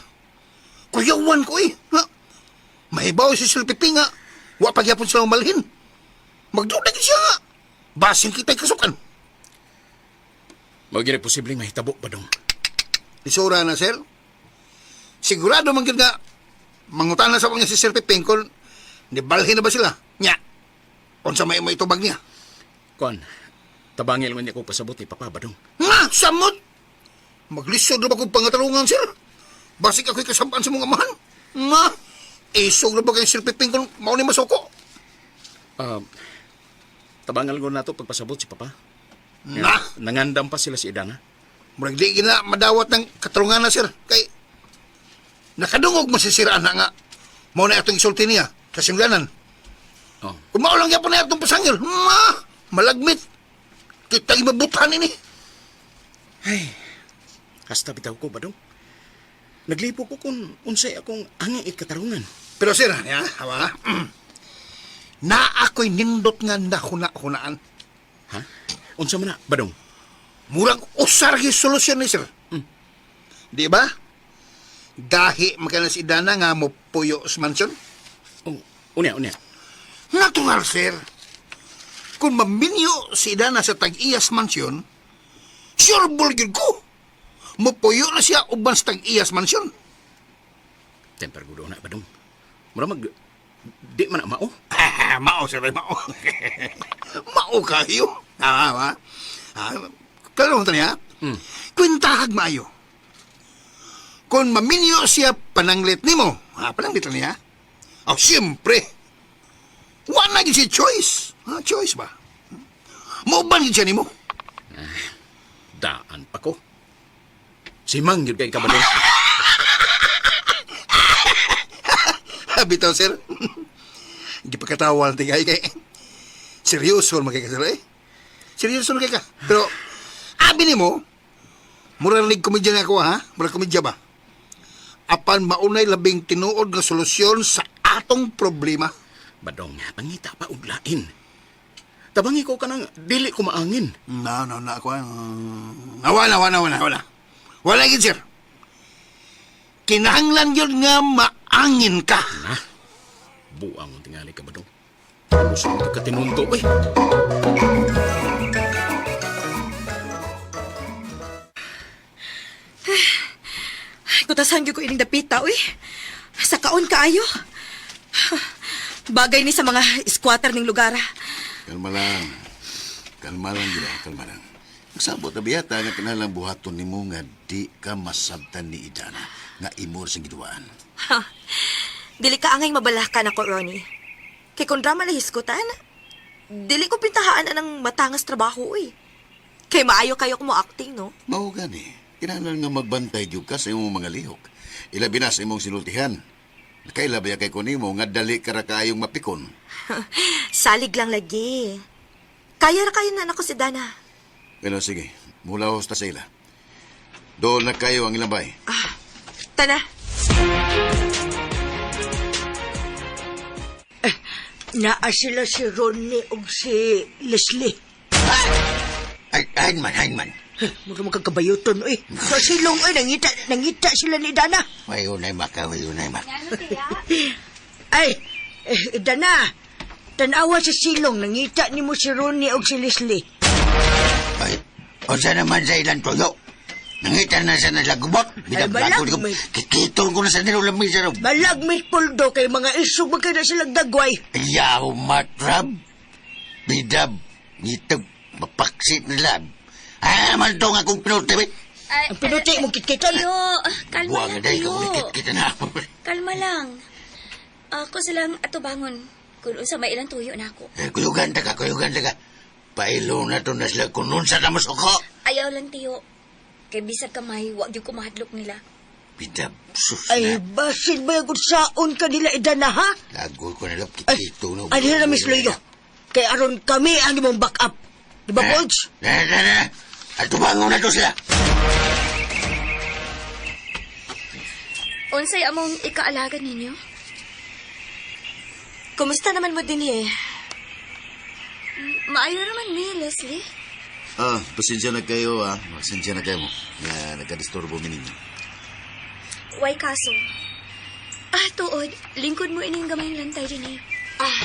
Kuyawan ko eh. Ha? Mahibaw si Sir Pipi nga. Wa pa gyapon sila malhin. Magduda gyud siya nga. Basin kita'y kasukan. Mao gyud posibleng mahitabo padung. Isura na, sir. Sigurado man gyud nga mangutana sa niya si Sir Piping kung nibalhin na ba sila. Nya. Unsa may may tubag niya. Kuan, tabangil man niya ko pasabot ni papa badong. Nga, samot! Maglisod na ba kong pangatarungan, sir? Basig ako'y kasampaan sa mga amahan. Nga, isog na ba kay Sir Piping kung mao ni masoko? Ah, tabangal ko na to pagpasabot si papa. Na, Nangandam pa sila si Idana. murag di gina madawat ng katarungan na, sir. Kay, nakadungog masisiraan na nga. Mao na atong isulti niya sa simulanan. Oh. Kung mao lang yapon na atong pasangil, ma, malagmit. Kita imabutan ini. Ay, hasta bitaw ko badong. Naglipo ko kung unsay akong angay ikatarungan. Pero sir, ya, hawa. Na ako'y nindot nga nahuna-hunaan. Ha? Unsa man na, badong? Murag usar gyud solusyon ni sir. Di ba? Gahi makana si Dana nga mo puyo sa mansyon. Oh, unya, unya. Natural, sir. Kung maminyo si Dana sa tag-iyas mansyon, sure bull gyud ko. Mupuyo na siya uban sa tag-iyas mansyon. Temper gudo na badong. Mura mag Di man na mao. Ah, mao, sir, mao. Mao kayo. Ah, ah, ah. Klaro mo niya? Kwentahag maayo. Kung maminyo siya pananglit nimo, ha, pananglit lang niya. Oh, siyempre. Wala na siya choice. Ha, choice ba? Mauban gid siya nimo. Daan pa ko. Simang gyud kay ka ba dong? Bitaw, sir. Gipakatawa lang tingay kay. Seryoso man kay ka, sir, eh. Seryoso man kay ka. Pero, abi nimo, mura nig komedya na ako, ha? Mura komedya ba? Apan maunay labing tinuod nga solusyon sa atong problema. Badong, pangita pa og lain. Tabangi ko kanang dili ko maangin. Na, na, na, ako. Wala, wala, wala, wala. Wala gid, sir. Kinahanglan yun nga maangin ka. Na, buang ang tingali ka badong. Lusong ka katinunto, eh. Ay, kutasan gyud ko ining dapita, uy. Sa kaon kaayo. Bagay ni sa mga squatter ning lugar. Ah. Kalma lang. Kalma lang, gila. Kalma lang. Nagsabot na biyata nga kinalang buhaton nimo nga di ka masabtan ni Idana nga imor sa giduaan. Ha. Dili ka angay mabalakan ako, Ronnie. Kay kung drama na hisgutan, dili ko pintahaan anang matangas trabaho, uy. Kay maayo kayo kung mo acting, no? Mao gani. Kinahanglan nga magbantay gyud ka sa imong mga lihok. Ilabi na sa imong sinultihan. Nakaila ba kay kunimo nga dali ka ra kaayong mapikon. Salig lang lagi. Kaya ra kayo na nako si Dana. Pero sige, mula ta sa ila. Doon na kayo ang ilabay. Tana. Naa sila si Ronnie ug si Leslie. Ay, hain man, hain man. Mura magkakabayuton, oy. Sa silong, oy, nangita sila ni Dana. May unay maka, may unay maka. Ay, eh, Dana, tanawa sa silong, nangita nimo si Ronnie ug si Leslie. Ay, unsa naman sa ilang tuyo? Nangita na sa nalagubot. Ay, balag, Binaglago ko. may- Kikitol ko na sa nilulam sa rob. Balag may puldo kay mga isog man kay na silang dagway. Yaw matrab. Bidab. Ngitag. Mapaksit nila. Ah, man to nga akong pinuti. eh. Ay, Ang pinuti mong kitkitan. Tiyo, kalma Buwang lang, na dahil tiyo. ka kita na. Kalma lang. Ako silang atubangon. Kung unsa may ilang tuyo na ako. Eh, kuyugan ta ka, kuyugan ta ka. Pailo na to na sila kung nun sa namas ako. Ayaw lang, tiyo. Kay bisag kamay, wag yung kumahadlok nila. Bidab, sus Ay, na. basin ba yung saon kanila idana, ha? Lago ko na lang Ay, kikito na. ay, na, Miss Loyo. Kay aron kami ang imong back up. Di ba, Bolts? Na, na, na. At tumangon na to sila. Unsay among ikaalaga ninyo? Kumusta naman mo din eh? Maayo naman ni, Leslie. Ah, pasensya na kayo ah. Pasensya na kayo. Nga nagka-disturbo mi ninyo. Way kaso. Ah, tuod, lingkod mo ining gamayng lantay din eh. Ah,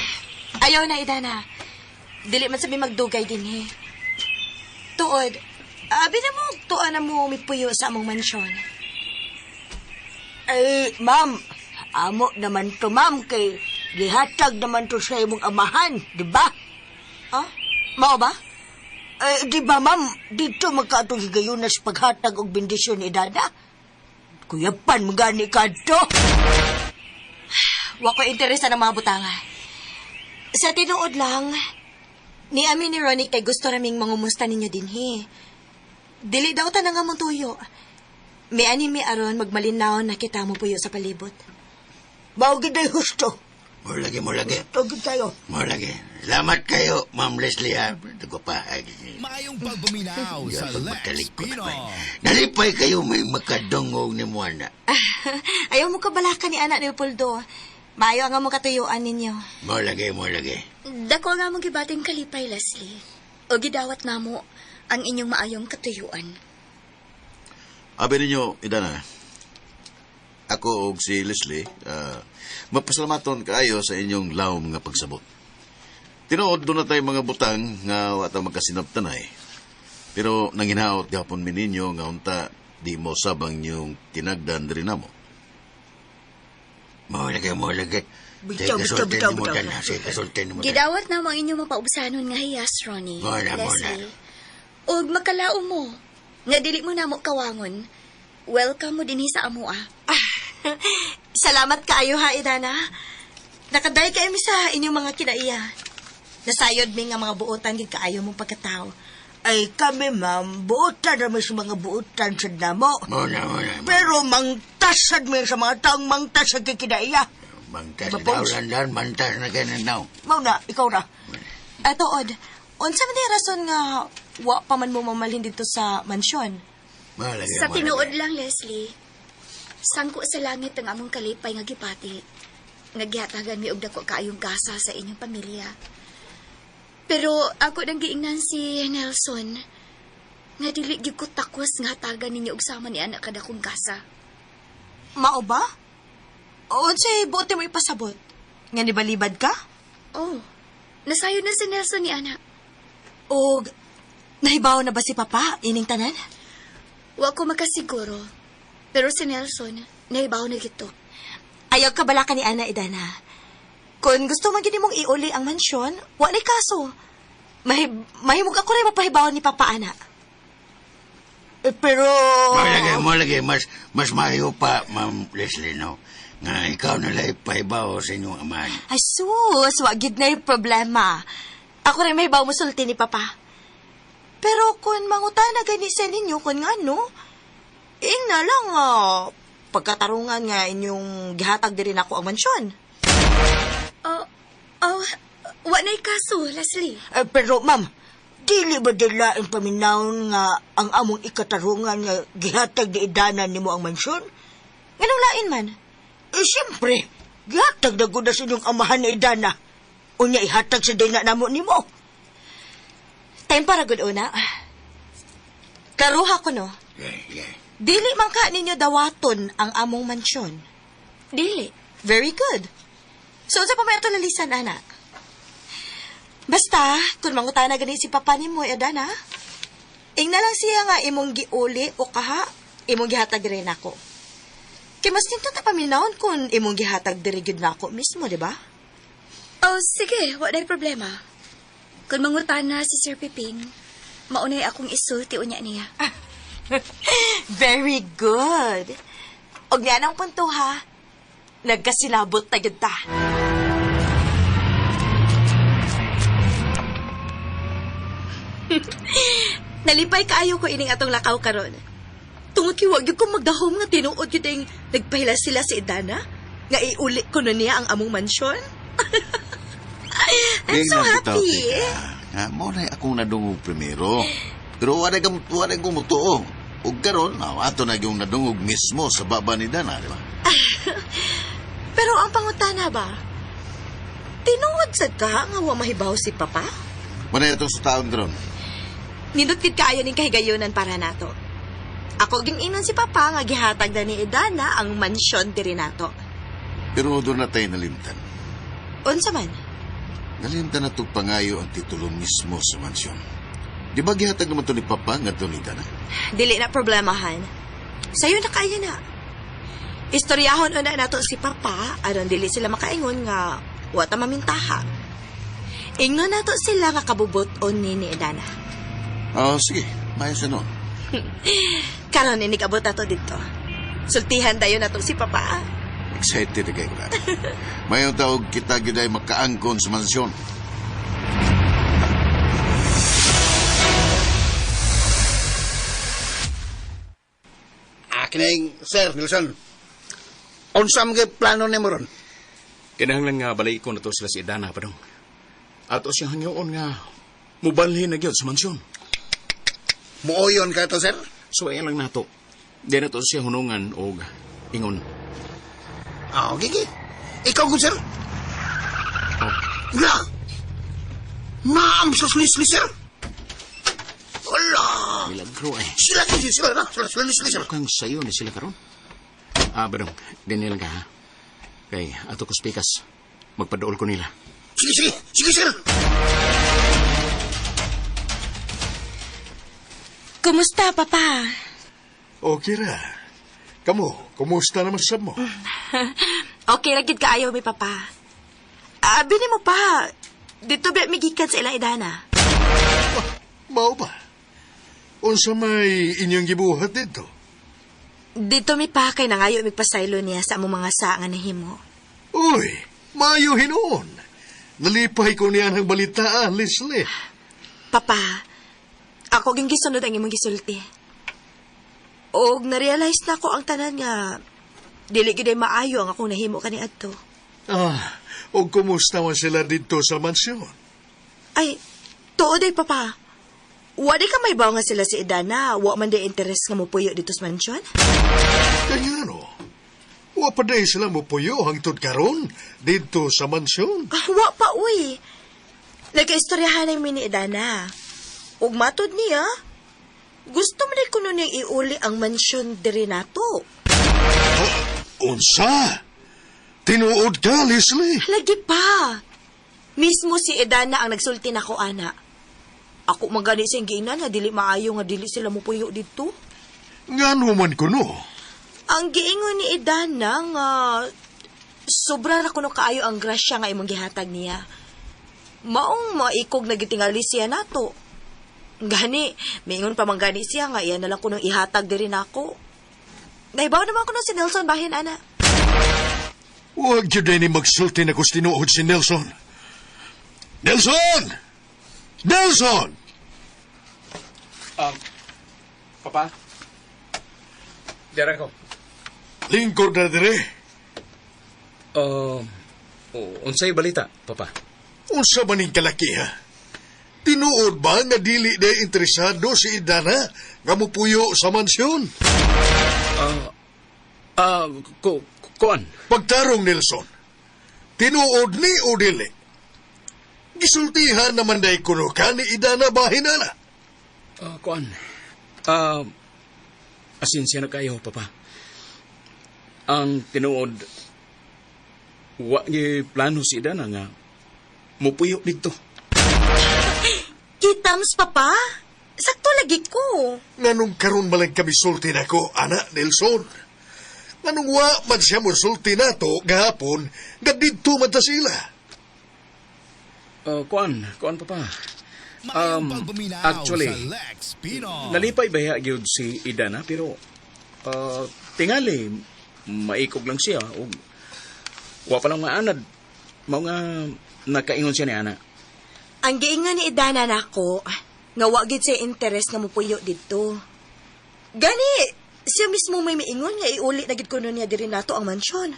ayaw na, Idana. Dili man sabi magdugay din eh. Tuod, abi na mo, tuan na mo mipuyo sa among mansyon. Ay, ma'am, amo naman to, ma'am, kay gihatag naman to sa imong amahan, di ba? Ah, mao ba? Eh, di ba, ma'am, dito magkaatong higayon sa paghatag og bendisyon ni Dada? Kuyapan, magani ka to. Wa ko interesa ng mga butanga. Sa tinuod lang, ni amin ni Ronnie kay gusto raming mangumusta ninyo dinhi. Dili daw ta nga mong tuyo. May ani mi aron magmalinaw na kita mo puyo sa palibot. Mao gid ay husto. Mo lagi, mo lagi. Husto gid tayo. Mo lagi. Salamat kayo, Ma'am Leslie, ha. Ito pa. Maayong pagpaminaw sa Lex Pino. Nalipay kayo may makadungog ni Moana. Ayaw mo kabalaka ni anak ni Leopoldo. Maayo ang among katuyuan ninyo. Mo lagi, mo lagi. Dako nga mong gibating kalipay, Leslie. O gidawat namo ang inyong maayong katuyuan. Abi ninyo, Idana. Ako og si Leslie, mapasalamaton kaayo sa inyong lawom nga pagsabot. Tinuod doon na tayo mga butang nga wa ta magkasinabtanay. Pero nanginaot gapon mi ninyo nga unta di mo sabang yung tinagdan diri namo. Mo lagi, mo lagi. Bitaw, Sige, bitaw, kasulti bitaw, nimo bitaw. dana. Sige, kasulti nimo dana. Gidawat na mo ang inyong mapaubsanon nga hiyas, Ronnie. Muna, muna. Leslie. Ug makalao mo. Nga dili mo namo kawangon. Welcome mo dinhi sa amoa. Salamat kaayo ha, Idana. Nakaday kayo mi sa inyong mga kinaiya. Nasayod mi nga mga buotan gid kaayo mong pagkatao. Ay kami, ma'am, buotan naman sa mga buotan sa namo. Muna, muna. Pero mangtasad mi sa mga taong mangtasad kay kinaiya. Mangtas Diba, daw Pogs? landan, mantas na kayo daw. Mao na, ikaw na. Ato, Od, unsa man di rason nga wa pa man mo mamalhin dito sa mansyon? Malagi, Sa malagi. tinuod lang, Leslie. Sangko sa langit ang among kalipay nga gipati. Nga gihatagan mi og dako kaayong gasa sa inyong pamilya. Pero ako nang giingnan si Nelson nga dili gyud ko takos nga hatagan ninyo og sama ni anak kadakong gasa. Mao ba? Unsay buot mo ipasabot? Nga nibalibad ka? Oh, nasayo na si Nelson ni anak. Og nahibaw na ba si Papa ining tanan? Wa ko makasiguro. Pero si Nelson, nahibaw na gito. Ayaw ka bala ka ni Ana Idana. Kung gusto man gini mong iuli ang mansyon, wa ni kaso. Mahimog ako rin mapahibaw ni Papa Ana. Eh, pero... Malagi, malagi. Mas maayo pa, Ma'am Leslie, no? Nga ikaw na lang ipahibaw sa inyong amahan. Ay sus, wa gid na yung problema. Ako rin mahibaw mo sulti ni Papa. Pero kung mangutana gani sa ninyo, kung nga no, ing na lang pagkatarungan nga inyong gihatag diri nako ang mansyon. Oh, oh, wa na'y kaso, Leslie. Eh, pero ma'am, dili ba dilaing paminawon nga ang among ikatarungan nga gihatag ni Idana nimo ang mansyon? Nganong lain man? Eh, siyempre, gihatag na gud na sa inyong amahan ni Idana. Unya ihatag sa dina namo nimo. Time para good una. Karuha ko no. Yeah, yeah. Dili man ka ninyo dawaton ang among mansyon. Dili. Very good. So, unsa pa may ato lalisan, anak? Basta, kung mangutana gani si papa nimo, Adana, ingna lang siya nga imong giuli o kaha, imong gihatag rin ako. Kay mas nindot na paminawon kung imong gihatag diri gyud nako mismo, di ba? Oh, sige, wa na'y problema. Kung mangutana si Sir Piping, maunay akong isulti unya niya. Very good. Og niya ang punto ha. Nagkasinabot na gyud ta. Nalipay kaayo ko ining atong lakaw karon. Tungod kay wa gyud ko magdahom nga tinuod gyud ing nagpahila sila si Idana nga iuli ko na niya ang among mansyon. I'm so happy. Ha, mo na akong nadungog primero. Pero wala ka wala ko mutuo. Ug karon, ato na yung nadungog mismo sa baba ni Dana, di ba? Pero ang pangutana ba? Tinuod sad ka nga wa mahibaw si Papa? Wala itong sa taon karon. Nindot gid kaayo ning kahigayunan para nato. Ako ging inon si Papa nga gihatag na ni Idana ang mansyon diri nato. Pero doon na tayo nalimtan. Unsa man? Nalimtan na itong pangayo ang titulo mismo sa mansyon. Di ba gihatag naman to ni Papa nga to ni Dana? Dili na problemahan. Sayo na kaya na. Istoryahon una nato si Papa aron dili sila makaingon nga wa ta mamintaha. Ingnon nato sila nga kabubut-on ni Idana. Oh, sige. Maayos na noon. Karon inig abot nato dito. Sultihan dayon nato si Papa. Excited na kayo na. Mayong taog kita gyud ay makaangkon sa mansyon. Akin na yung, Sir Nelson. Unsa man kay plano nimo ron? Kinahanglan nga balay ko na to sila si Idana pa dong. Ato siyang hangyoon nga mubalhin na gyud sa mansyon. Muoyon ka to, sir? So ayan lang nato. Di na to siya hunungan og ingon. Ah, okay, okay. Ikaw ko, sir. Oh. Na! Naam sa Leslie, sir. Wala! Milagro eh. Sila ko, sila na. Sila, sila, sila, sir. Kang sayo ni sila karon. Ah, badong, dinhi lang ka ha. Kay ato ko spikas. Magpaduol ko nila. Sige, sige. Sige, sir. Kumusta, Papa? Okay ra. Kamo, kumusta naman sab mo? Okay ra gid kaayo mi Papa. Abi nimo pa. Dito ba migikan sa ilang idana? Mao ba? Unsa may inyong gibuhat dito? Dito mi pa kay nangayo migpasaylo niya sa among mga saa nga nahimo. Uy, maayo hinuon. Nalipay ko niyan ang balitaan, Leslie. Papa, ako ging gisunod ang imong gisulti. Og na-realize na ko ang tanan nga dili gyud ay maayo ang akong nahimo kaniadto. Ah, og kumusta man sila dito sa mansyon? Ay, tuod ay papa. Wa di ka may nga sila si Idana, wa man di interes nga mopuyo dito sa mansyon. Kaya no, wa pa day sila mopuyo hangtod karon dito sa mansyon. Ah, wa pa uy. Nagkaistoryahan ang ni Idana. Ug matod niya, gusto man di kuno niyang iuli ang mansyon diri nato. Unsa? Tinuod ka, Leslie? Lagi pa. Mismo si Edana ang nagsulti nako ana. Ako man gani siyang giinan nga dili maayo nga dili sila mopuyo didto. Ngano man kuno? Ang giingon ni Edana nga sobra ra kuno kaayo ang grasya nga imong gihatag niya. Maong maikog na gitingali siya nato. Gani, miingon pa man gani siya nga iya na lang kunong ihatag diri nako. Naibaw naman kuno si Nelson bahin ana. Huwag yun ni magsulti na kus tinuod si Nelson. Nelson! Nelson! Papa? Dara ko. Lingkod na dire. Unsay balita, Papa? Unsa man ning kalaki ha? Tinuod ba nga dili na interesado si Idana nga mupuyo sa mansyon? Ah, ko kuan. Pagtarong Nelson, tinuod ni o dili? Gisultihan naman day kuno ka ni Idana bahinana. Kuan. Asensya na kayo, Papa. Ang tinuod, wa gi plano si Idana nga mupuyo dito. Kitams papa. Sakto lagi ko. Nganong karon man lang kami sulti nako, ana Nelson. Nganong wa man siya mo sulti nato gahapon nga didto man ta sila. Kuan, kuan, Papa. Maayong pagpaminaw Actually, sa Lex Pinoy. Nalipay ba gyud si Idana pero tingali maikog lang siya og wa pa lang maanad mao nga nakaingon siya ni ana. Ang giingon ni Idana nako, nga wa gid siya interes nga mopuyo didto. Gani, siya mismo may miingon nga iuli na gid kuno niya diri nato ang mansyon.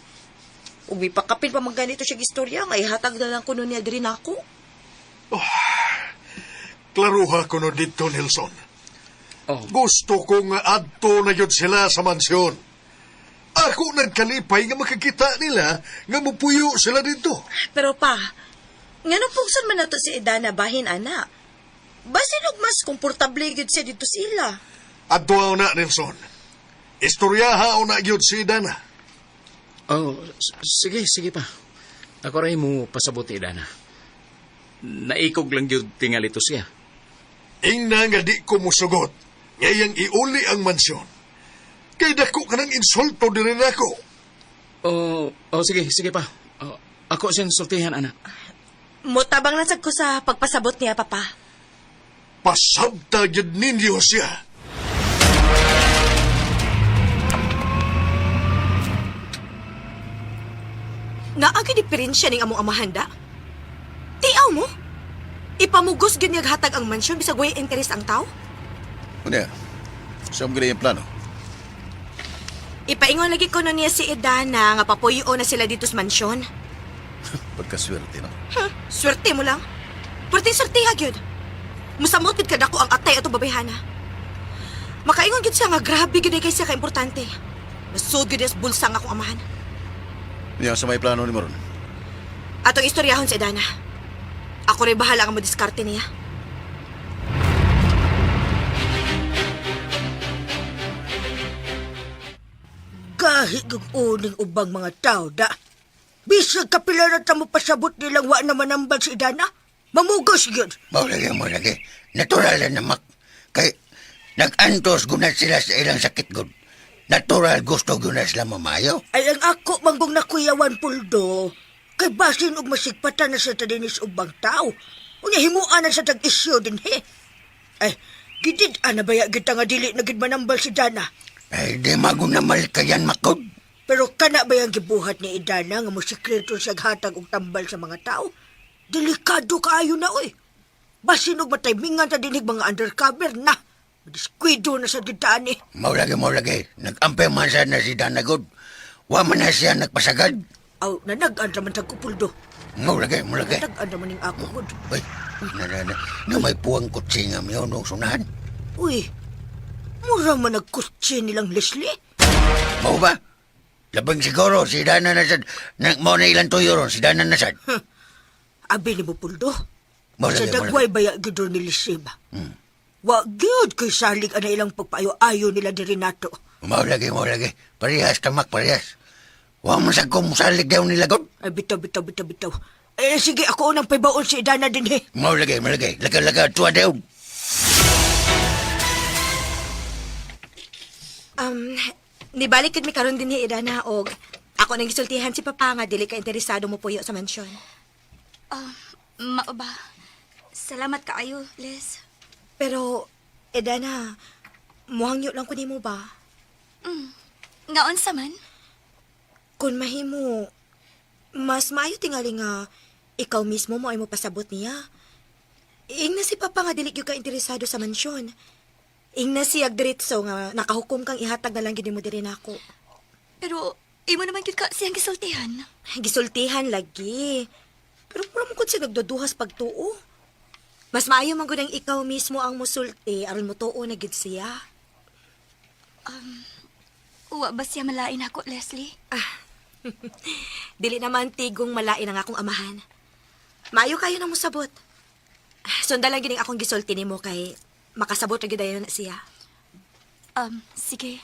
Ug mipakapil pa man ganito siya istorya nga ihatag na lang kuno niya diri nako. Klaruha ko no didto, Nelson. Oh. Gusto ko nga adto na yun sila sa mansyon. Ako nagkalipay nga makakita nila nga mupuyo sila dito. Pero pa, nganong pugson man nato si Idana bahin ana? Basin og mas komportable gid siya dito sila. Adto na, Nelson. Istoryaha na gyud si Dana. Oh, sige, sige pa. Ako rin mo pasabot ni Idana. Naikog lang gyud tingali to siya. Ingna nga di ko musugot. Ngayang iuli ang mansyon. Kay dako ka ng insulto diri nako. Oh, oh sige, sige pa. Oh, ako siyang sultihan ana. Mutabang lang sad ko sa pagpasabot niya, papa. Pasabta gyud ninyo siya. Naa gyud diferensya ning among amahanda. Tiaw mo. Ipamugos gyud niya hatag ang mansyon bisag way interes ang tao. Unya, sa among yung plano? Ipaingon lagi ko niya si Edana nga papuyo na sila dito sa mansyon. Pagkaswerte, no? Huh, swerte mo lang. Pwerte swertiha gyud. Musamot gid kadako ang atay atong babayhana. Makaingon gyud siya nga grabe gyud kay siya kaimportante. Masud gyud niya sa bulsa nga akong amahan. Unya, sa may plano ni Maron? Atong istoryahon si Edana. Ako rin bahala nga modiskarte niya. Gahi kag uning ubang mga tao da. Bisag kapila na ta mo pasabot nilang wa naman ang si Idana. Mamugos gyud. Mao lagi, mao lagi. Natural na namak. Kay nag-antos gunat sila sa ilang sakit gud. Natural gusto gunat sila mamayo. Ay ang ako manggong nakuyawan puldo. Kay basin og masigpatan na sa tadinis ubang tao. Unya himuan na sa tag-isyo din he. Ay, gidid ana baya kita nga dili na gid manambal si Dana. Ay, di magunamal kayan makod. Pero kana ba yung gibuhat ni Idana nga mosikreto siya hatag og tambal sa mga tao? Delikado kaayo na oy. Basin og mataymingan ta dinig mga undercover na. Madiskuido na sa gidaan eh. Mao lagi, mao lagi. Nag-ampay man sa na si Dana god. Wa man na siya nagpasagad. Aw, nanag-an raman tag kupuldo. Mao lagi, mao lagi. Nanag-an raman ning ako gud. Uy, na may puwang kutsi nga miyo nung sunahan. Uy, mura man nagkutsi nilang Leslie. Mao ba? Labang siguro, si Dana na sad. Na, mao na ilang tuyo ron, si Dana na sad. Abi ni mo puldo. Mao Sa lagi, mao dagway lagi. baya gid ni Leslie ba? Wa gyud kay salig ana ilang pagpaayo-ayo nila diri nato. Mao lagi, mao lagi. Parehas tamak, parehas. Wa man sa kong musalig daw nila god. Ay bitaw bitaw bitaw bitaw. Eh sige ako unang paybaon si Idana din eh. Mao lagi, mao lagi. Laga-laga, tuwa daw. Nibalik gid mi karon din ni Idana og ako nang gisultihan si Papa nga dili ka interesado mo puyo sa mansyon. Ah, mao ba? Salamat kaayo, Les. Pero Idana, muhangyo lang ko nimo ba? Ngaon sa man? Kung mahimo, mas maayo tingali nga ikaw mismo mo ay mopasabot niya. Ingna si Papa nga dili gyud ka interesado sa mansyon. Ingna siya diretso nga nakahukom kang ihatag na lang gid nimo diri nako. Pero imo naman gyud ka siyang gisultihan. Gisultihan lagi. Pero mura mo kung siya nagduduhas pagtuo. Mas maayo man gud ang ikaw mismo ang musulti aron motuo na gid siya. Uwa ba siya malain ako, Leslie? Dili naman tigong malain ang akong amahan. Maayo kayo nang mosabot. Sundan lang gining akong gisulti nimo kay makasabot ra gyud dayon na siya. Sige.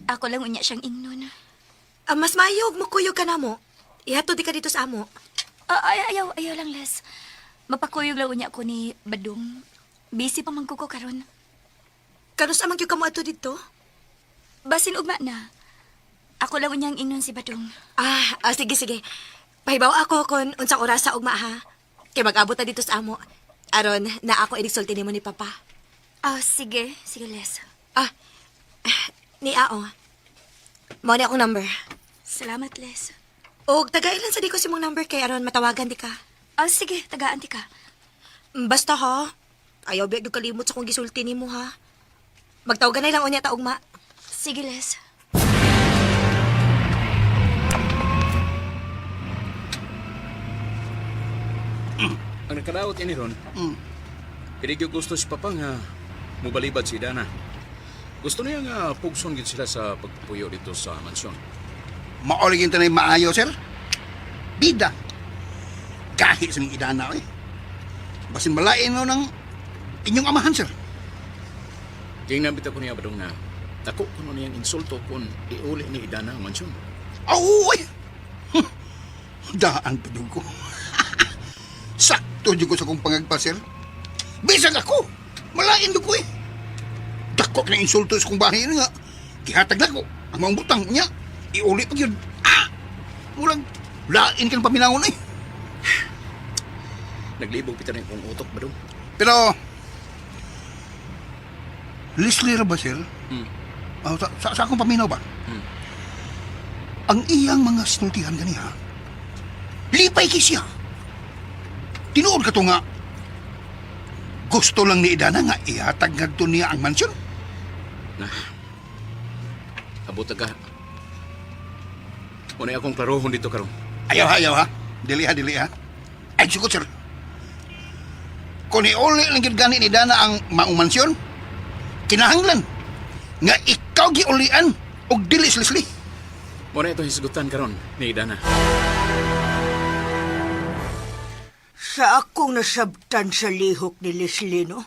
Ako lang unya siyang ingnon. Ah, mas maayo og mukuyog ka namo. Ihatod di ka dito sa amo. Ah, ay, ayaw, ayaw lang, Les. Mapakuyog lang unya ko ni Badong. Busy pa man ko karon. Kanus amang gyud ka mo adto didto? Basin ugma na. Ako lang unyang ingnon si Badong. Ah, sige sige. Pahibaw ako kon unsang oras sa ugma ha. Kay mag-abot ta dito sa amo. Aron na ako iligsulti nimo ni Papa. Ah, sige. Sige, Les. Ah, ni Ao. Mao ni akong number. Salamat, Les. Og tagailan sa di ko si mong number kay aron matawagan di ka. Ah, sige. Tagaan ti ka. Basta ha. Ayaw biya gyud kalimot sa kong gisulti nimo ha. Magtawagan na lang unya ta ugma. Sige, Les. Ang nakadaot ini ron, dili gyud gusto si Papa nga mubalibad si Dana. Gusto niya nga pugson gid sila sa pagpuyo dito sa mansyon. Maoligin tanay maayo, sir. Bida. Gahi sa ning idana, eh. Basin malain no ng inyong amahan, sir. Tingnan bitaw ko niya badong na dako kuno niyang insulto kung iuli ni Idana ang mansyon. Aw, ay! Huh. Daan pa jud ko. Sakto jud ko sa kong pangagpa, sir. Bisag ako. Malain jud ko, eh. Dako na insulto sa kong bahay nga. Gihatag na ko. Ang mga butang niya. Iuli pa yun. Ah! Murag, lain kang paminawon, eh. Naglibog pita na akong utok badong. Pero, Leslie ra ba, sir? Hmm. Ah, sa akong paminaw ba? Ang iyang mga sinultihan ganiha, lipay kay siya. Tinuod ka to nga, gusto lang ni Idana nga ihatag ngadto niya ang mansyon. Na. Abot ka. Unay akong klarohon dito karon. Ayaw ha, ayaw ha. Dili ha, dili ha. Ay, sugot, sir. Kung iuli lang gyud gani ni Dana ang maong mansyon, kinahanglan nga ikaw giulian og dili si Leslie. Mo na ito hisgutan karon ni Idana. Sa akong nasabtan sa lihok ni Leslie, no?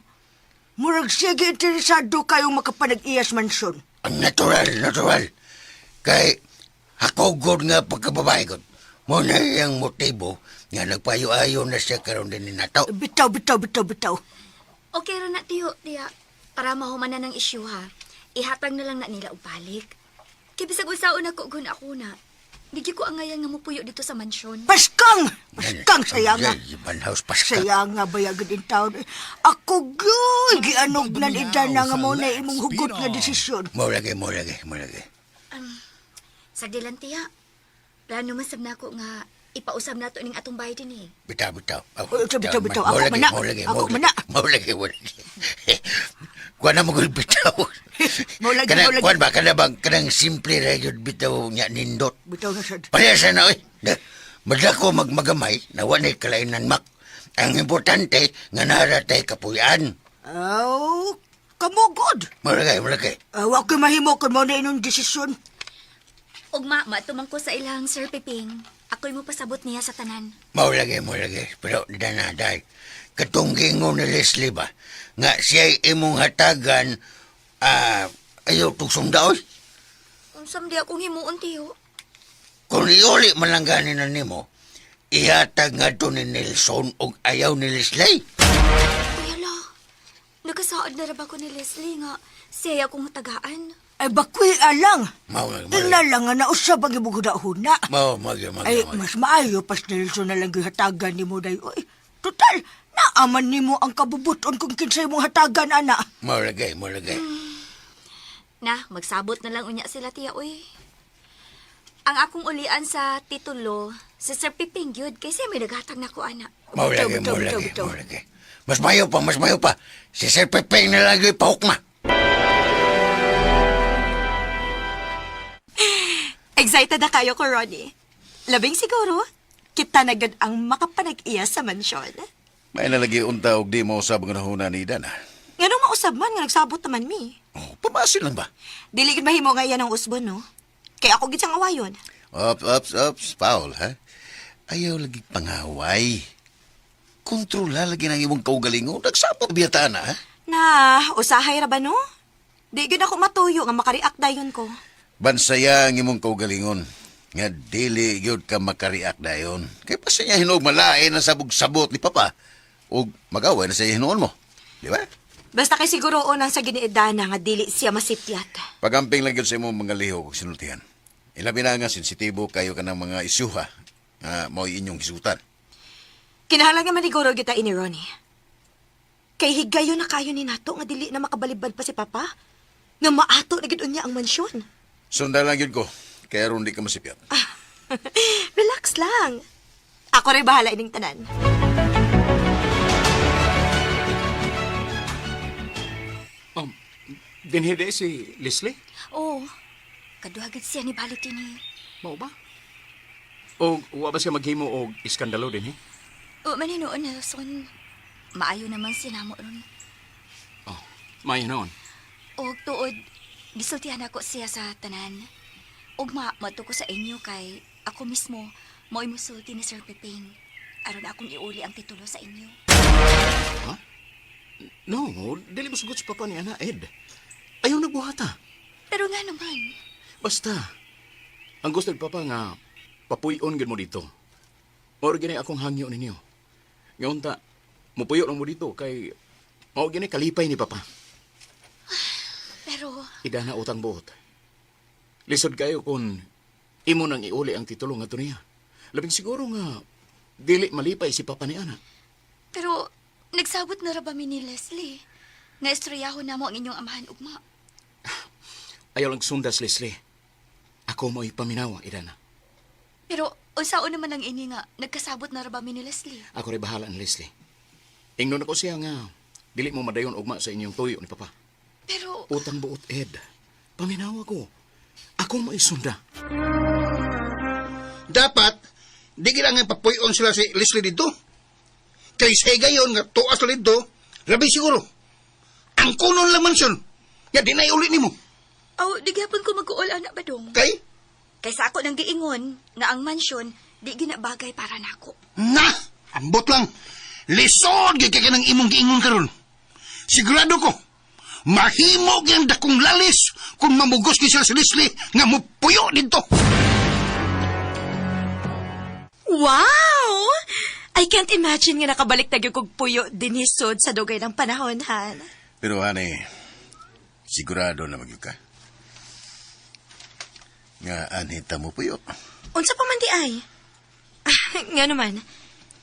Murag sige interesado kayong makapanag-iyas mansyon. Ang natural, natural. Kay ako god nga pagkababae god. Mo na iyang motibo nga nagpayo-ayo na siya karon din ni nato. Bitaw, bitaw, bitaw, bitaw. Okay ra na, tiyo, tiya. Para mahuman na ng issue, ha. Ihatag na lang na nila og balik. Kay bisag usaon ako gun ako na. Di gyud ko angayan nga mupuyo dito sa mansyon. Paskang! Paskang sayanga. Banhaus paskang. Sayanga bayagod in town. Ako gyud gianog na ni Dana nga mo na imong hugot nga desisyon. Mo lagi, mo lagi, mo lagi. Sa dilan tiya, plano man sab nako nga ipausab nato ning atong bahay dinhi. Bitaw, bitaw. Oh, Oh, bitaw, bitaw, bitaw. Mo Ako lagi, man na. mo lagi, Ako mo man na. lagi. Mo lagi, mo lagi. Kuan na mo gud bitaw. Mo lagi, Kanang- mo lagi. Kuan ba kana bang kanang simple ra gyud bitaw nya nindot. Bitaw na sad. Pareha sa na oy. Madako magmagamay na wa na'y kalainan mak. Ang importante nga nara tay kapuyan. Aw, kamugod. Mo lagi, mo lagi. Wa ko'y mahimo kung mo na inyong desisyon. Ug ma, matumang ko sa ilang Sir Piping. Ako'y mo pasabot niya sa tanan. Mao lagi, mao lagi. Pero dana dai. Katong gingon ni Leslie ba nga siya'y imong hatagan ayaw tong sundaoy. Unsam di akong himuon tiyo. Kung iuli man lang gani na nimo, ihatag nga to ni Nelson og ayaw ni Leslie. Kuya la, nakasaad na ra ba ko ni Leslie nga siya akong tagaan? Ay bakwi alang. Mao lagi, mao Tingnan lagi. lang nga nausab ang imong huna. Mao, mao lagi, mao Ay, lagi. mas maayo pas Nelson na lang gihatagan nimo day. Oy, total, naaman nimo ang kabubuton kung kinsay mong hatagan, ana. Mao lagi, mao lagi. Na, magsabot na lang unya sila tiya, uy. Ang akong ulian sa titulo, si Sir Piping gyud kaysa may naghatag na ko ana. Mao lagi, Bitaw, mao bitaw, lagi, bitaw. mao lagi. Mas mayo pa, mas mayo pa. Si Sir Pepeng na lagi pahukma. Excited na kayo ko, Ronnie. Labing siguro, kita na gud ang makapanag-iya sa mansyon. May nalagi unta og di mo usab ang nahuna ni Dana. Nganong mausab man nga nagsabot naman mi. Oh, pamasin lang ba? Dili gid mahimo nga iyan ang usbon, no? Kaya ako gid siyang awayon. Ops, ops, ops, Paul, ha? Ayaw lagi pangaway. Kontrola lagi ng imong kaugalingon. Nagsabot biyata na, ha? Na, usahay ra ba no? Di gid ako matuyo nga makareact dayon ko. Bansaya ang imong kaugalingon. Nga dili gyud ka makariak dayon. Kay pa niya hinuog malain ang sabog-sabot ni Papa. Og mag-away na sa hinuon mo. Di ba? Basta kay siguro ang sa giniidana nga dili siya masipyat. Pagamping lang gyud sa imong mga lihok ug sinultihan. Ilabi na nga sensitibo kayo kanang mga isyuha nga mao'y inyong hisutan. Kinahanglan nga maniguro kita ini Ronnie. Kay higayon na kayo ni nato nga dili na makabalibad pa si Papa. Nga maato na gid unya ang mansyon. Sundan lang gyud ko. Kaya aron di ka masipyat. Relax lang. Ako rin bahala ining tanan. Dinhi di si Leslie? Oo, kaduha gid siya ni balik dinhi. Mao ba? O wa ba siya maghimo og iskandalo dinhi? O man hinuon Nelson. Maayo naman siya namo ron. Oh, maayo noon. Og tuod, gisultihan ako siya sa tanan. Ug ma, mato ko sa inyo kay ako mismo mo'y musulti ni Sir Piping. Aron akong iuli ang titulo sa inyo. No, dili mo sugot sa papa ni Ana Ed. Ayaw nagbuhata. Pero nga naman, Basta, ang gusto ni Papa nga, papuyon gid mo dito. Mao gini akong hangyo ninyo. Ngayon ta, mupuyo lang mo dito kay mao gini kalipay ni Papa. pero Idana utang buot. Lisod kayo kung imo nang iuli ang titulo nga niya. Labing siguro nga dili malipay si Papa ni Ana. Pero nagsabot na ra ba mi ni Leslie? Nga istoryahon namo ang inyong amahan ugma. Ayaw lang sundas, Leslie. Ako mo'y paminawa, Idana. Pero unsaon naman ang ini nga nagkasabot na ra ba mi ni Leslie? Ako rin bahala ni Leslie. Ingnon ako siya nga dili mo madayon ugma sa inyong tuyo ni Papa. Pero Utang buot, Ed. Paminawa ko. Ako mo'y sunda. Dapat, di kailangan papuyon sila si Leslie dito. Kay sa higayon nga tuas sila dito, labi siguro. Ang kunon lang mansyon, nga di na iuli nimo. aw di gyapon ko mag-uol ana ba dong? Kay, Kaysa ako nang giingon nga ang mansyon di ginabagay para nako. na, ambot lang. Lisod gyud kay kanang imong giingon karon. Sigurado ko, mahimo gyud ang dakong lalis kung mamugos gyud sila si Leslie nga mupuyo dito. Wow! I can't imagine nga nakabalik na gyud kog puyo dinhi sud sa dugay ng panahon, Han. Pero ani, sigurado na magyud ka. Nga anhita mo puyo. Unsa pa man di ay? Nga naman,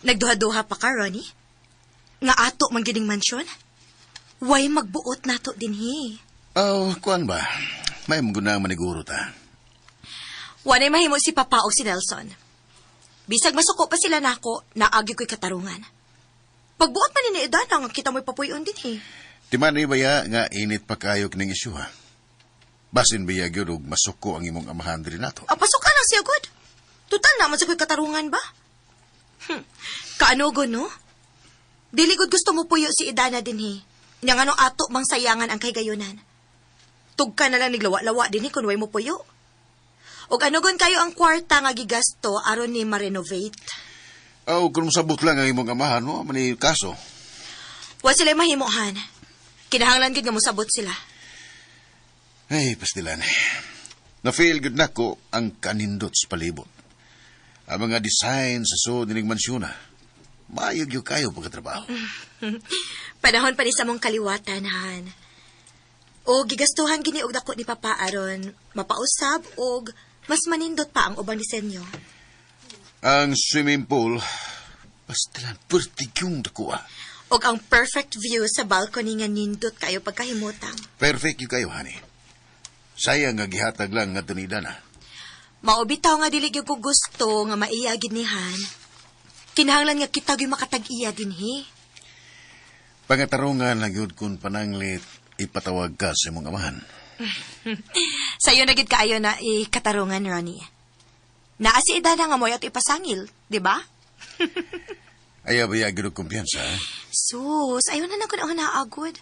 nagduha-duha pa ka, Ronnie? Nga ato man gining mansyon? Way magbuot nato dinhi. Oh, kuan ba? May mong maniguro ta. Wanay mahimo si Papa o si Nelson. Bisag masuko pa sila nako, naagi ko'y katarungan. Pagbuot man ni Edana, nga kita mo'y papuyon dinhi. Timan baya nga init pa kayo kining isyu ha. Basin baya gyud og masuko ang imong amahan diri nato. Ah, pasok ka lang siya, good. Total naman sa ko'y katarungan ba? Kaano go, no? Dili gud gusto mo puyo si Idana dinhi. Nya ngano ato mang sayangan ang kahigayunan. Tugka na lang niglawa-lawa dinhi kun way mo puyo. Og ano gon kayo ang kwarta nga gigasto aron ni ma-renovate. Oh, kung masabot lang ang imong amahan mo, man kaso. Wa sila mahimuhan. Kinahanglan gid nga mosabot sila. Ay, pastilan. Na-feel good nako ang kanindot sa palibot. Ang mga design sa sud nining mansyona. Maayog yung kayo pagkatrabaho. Panahon pa ni sa mong kaliwatan, han. O gigastuhan gini og dako ni Papa aron mapausab og mas manindot pa ang ubang disenyo. Ang swimming pool, pastilan, perti yung dako ah. Og ang perfect view sa balcony nga nindot kayo pagkahimutang. Perfect yung kayo, honey. Sayang nga gihatag lang nga tunida na. Mao bitaw nga dili gyud ko gusto nga maiya gid ni Han. Kinahanglan nga kita gyud makatag-iya dinhi. Pangatarungan lang yun kung pananglit ipatawag ka sa imong amahan. Sayo na gid kaayo na ikatarungan, Ronnie. Naa si Idana nga moy at ipasangil, di ba? Ayaw ba gyud og kumpiyansa, eh? Sus, ayaw na lang kung naagod.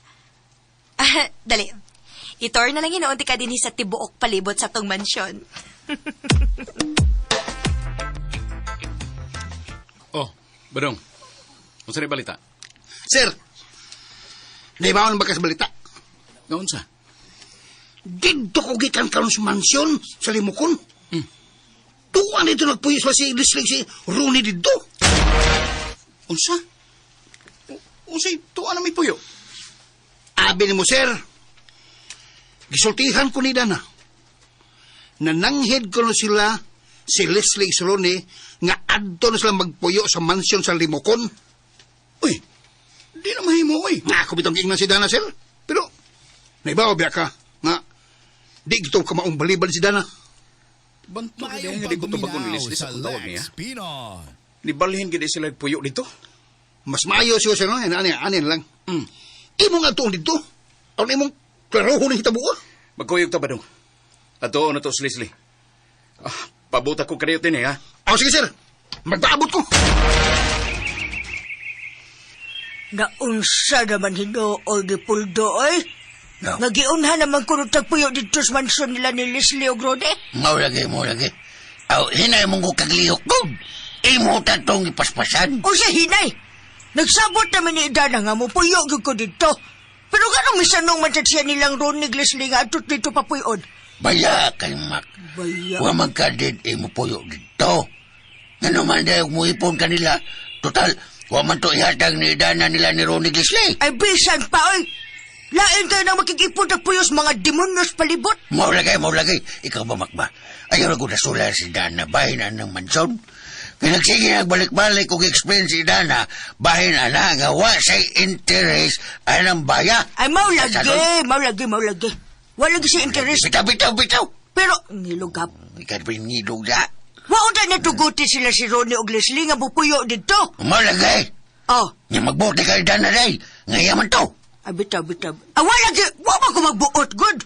Dali. Itor na lang hinoon ka dinhi sa tibuok palibot sa tong mansyon. Oh, Badong. Unsa rin balita? Sir, naibawan ba ka sa balita? Nga unsa? Dito ko gikan karon sa mansyon sa Limukon. Tuwan dito nagpuyo sila si Leslie si Rooney dito. Unsa? Unsay tuwa na may puyo? Abi ni mo, sir. Gisultihan ko ni Dana. Nananghid ko na sila si Leslie si Rooney nga adto na sila magpuyo sa mansyon sa Limukon. Uy, di na mahimo, uy. Nga ako bitong giingnan si Dana, sir. Pero, naibaw biya ka nga di gito ka maong balibal si Dana. Banto Maayong gid nga di ko tubagon ni pagpaminaw Leslie sa sa kung tawag niya. Lex Pinoy. Nibalhin gid sila puyo dito. Mas maayo siya, sir, no? Ani, ani lang. Imo nga tuong dito. Ang imong klaroho ni hitabo. Magkuyog ta Badong. Ato na to si Leslie. Pabuta ko kaniyo din eh, ha? Oh, sige, sir. Magpaabot ko. Naunsa naman hinuoy ni Puldo, oy. No. Nagiunhan naman kuno tagpuyo dito sa mansyon nila ni Leslie og Rode. Mao lagi, mao lagi. Aw, hinay mong ko kaglihok ko. Imo tatong ipaspasan. O siya hinay. Nagsabot naman ni Idana nga mo puyo gyud ko dito. Pero ganong misanong man sad siya nilang Ronnie Leslie nga adto dito papuyon. Baya kay Mac. Baya. Wa man ka din imo puyo dito. Ngano man dahil muipon kanila. Total, wa man to ihatag ni Dana nila ni Ronnie Leslie. Ay bisan pa oy. Lain kayo nang makikipon tagpuyo sa mga demonyos palibot. Mao lagi, mao lagi. Ikaw ba, Mac ba? Ayaw na ko nasula si Dana. Bahin na ng mansyon. Kaya nagsige nagbalik-balik kung explain si Dana, bahin na na nga wa say interest anang baya. Ay mao lagi, Sanon? mao lagi, mao lagi. Wala lagi siya interest. Bitaw, bitaw, bitaw. Pero ngilugap. Ikaw pa yung ngilog na. Wa unta natuguti sila si Ronnie og Leslie nga bupuyo dito. Mao lagi. Oh, Nga magbote kay Dana day. Ngayaman to. ay bitaw, bitaw. Ah, wala lagi, wa man ko magbuot, good.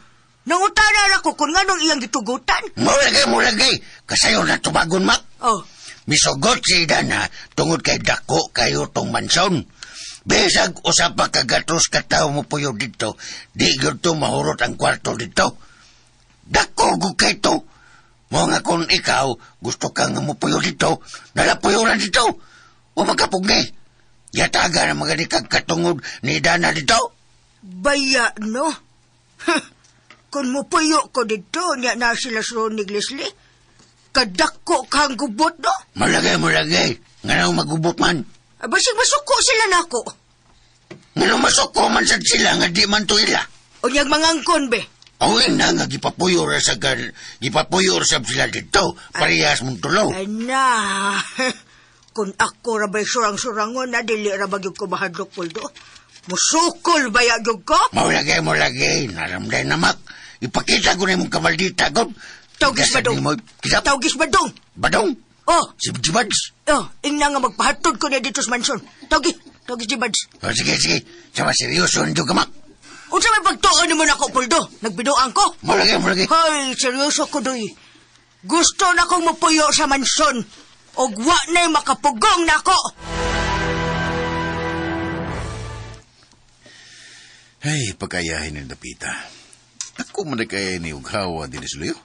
Nangutana ra ko kung nganong iyang gitugutan. Mao lagi, mao lagi. Kasayo na tubagon, Mac. Oh, Misugot si Dana tungod kay dako kayo tong mansyon. Bisag usa pa kagatos ka tawo mo puyo dito, di gyud to mahurot ang kwarto dito. Dako gud kay to. Mo nga kung ikaw gusto ka nga mo puyo dito, nalapuyo na dito. O magkapugni. Yataga na mga kag katungod ni Dana dito. baya no. Kung mupuyo ko dito, niya na sila si Ronnie Leslie. Kadako kang gubot, no? Malagay, malagay. Nga magubot man. Ay, basig masuko sila nako. Nga masuko man sad sila nga di man to ila. O niyang mangangkon, be. Awin na nga gipapuyo ra sa gan, gipapuyo ra sab sila dito. Parehas mong tulo. Ay na. Kung ako ra ba'y surang-surangon na, dili ra ba gyud ko mahadlok, Poldo? Musukol ba ya gyud ko? Mao lagi, mo lagi. Naramday na, Mak. Ipakita ko na imong kamaldita, God. Tawgis Tigasan Badong. nimo. Kisap? Tawgis Badong. Badong? Oh, Si Jibads? oh, ingna nga magpahatod ko niya dito sa mansyon. Tawgi, tawgi si Bads. Oh, sige, sige. Sama seryoso nito ka, Mak. Unsa may pagtuon nimo nako, Poldo? Nagbiduan ko. Mo lagi, mo lagi. Hay, seryoso ko doy. Gusto na kong mupuyo sa mansyon. Og wa na'y makapugong nako. Ay, pagkayahin ng dapita. Ako man na kaya ni Ughawa din sa luyo.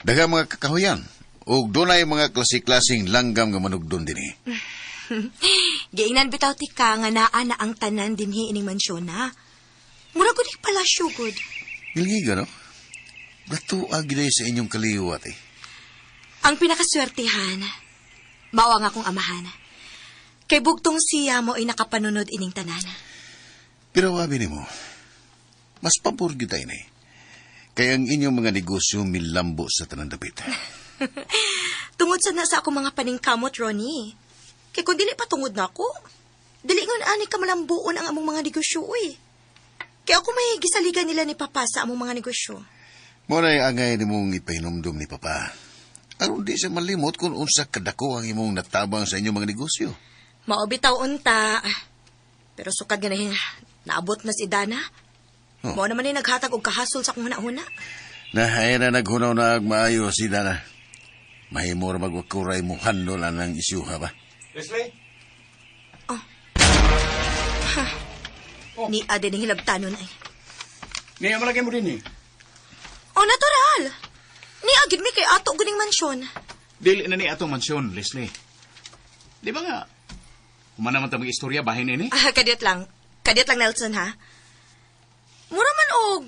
Daga mga kakahuyan. Ug dunay mga klase-klaseng langgam nga manugdon din eh. Giingnan bitaw ti ka nga naa na ang tanan dinhi ining mansyon na. Mura gud ni palasyo gud. Gilgiga, no? Datuag giday sa inyong kaliwat eh. Ang pinakaswertihan, mao ang akong amahan. Kay bugtong siya mo ay nakapanunod ining tanan. Pero abi nimo, mas pabor gyud tayo na eh. Kaya ang inyong mga negosyo milambo sa tanang dapit. Tungod sa na sa akong mga paningkamot, Ronnie. Kay kung dili pa tungod na ako, dili ngon ani ka malambuon ang among mga negosyo, uy. Kay ako may gisaligan nila ni Papa sa among mga negosyo. Mo na angay nimong ipahinumdum ni Papa. Aron di siya malimot kung unsa kadako ang imong natabang sa inyong mga negosyo. Mao bitaw unta. Pero sukad nga na naabot na si Dana. Oh. Mao naman ni naghatag og kahasol sa akong huna-huna. Na ay na naghunaw na ag maayo si Dana. Mahimo ra magwakuray mo handol anang isyuha ba? Leslie? Ni ade ning hilabtanon ay. Niya malagay mo din eh. Oh, natural. Ni agid mi kay ato guning mansyon. Dili na ni atong mansyon, Leslie. Di ba nga, human naman ta mag-istorya, bahin ini? Ah, kadiyot lang. Kadiyot lang, Nelson, ha? Mura man og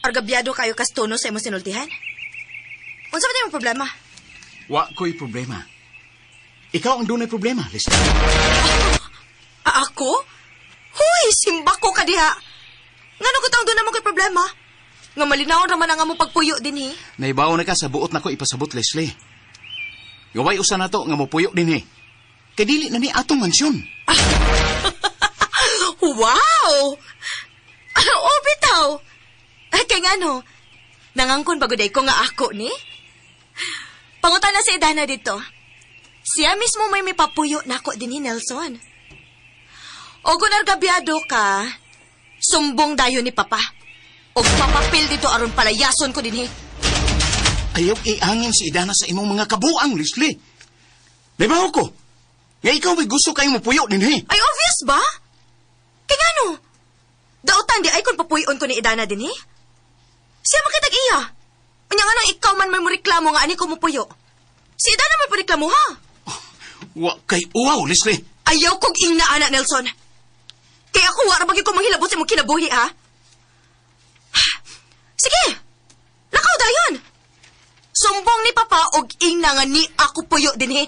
argabyado kayo kastono sa imong sinultihan. Unsa ba imong problema? Wa ko'y problema. Ikaw ang dunay problema, Leslie. Ah, ako? Huy, simba ko ka diha. Ngano ko taong doon naman ko'y problema? Nga malinawon raman ang among pagpuyo din, he. Naibaw na ka sa buot na ko ipasabot, Leslie. Gaway usa na to nga mopuyo din eh. Kay dili na ni atong mansyon. Wow! Oh, bitaw! Ah, kay ngano, nangangkon baguday ko nga ako ni? Pangutan na si Edana dito. Siya mismo may mipapuyo nako din ni Nelson. O kung argabyado ka, sumbong dayon ni Papa. O papapil dito aron palayason ko dinhi. Ayaw iangin si Idana sa imong mga kabuang, Leslie. Naibaw ko. Nga ikaw may gusto kayong mopuyo din eh. Ay, obvious ba? Kay ngano? Dautan di ay kung papuyon ko ni Idana dinhi. Siya makitag iya. Unya nga nang ikaw man may moreklamo nga ani ko mupuyo. Si Idana man pareklamo ha. Wa kay uwaw, Leslie. Ayaw kong ingna ana Nelson. Kaya ako wala bagay ko manghilabot sa imong kinabuhi ha. Sige. Lakaw dayon. Sumbong ni Papa og ingna nga ni ako puyo dinhi.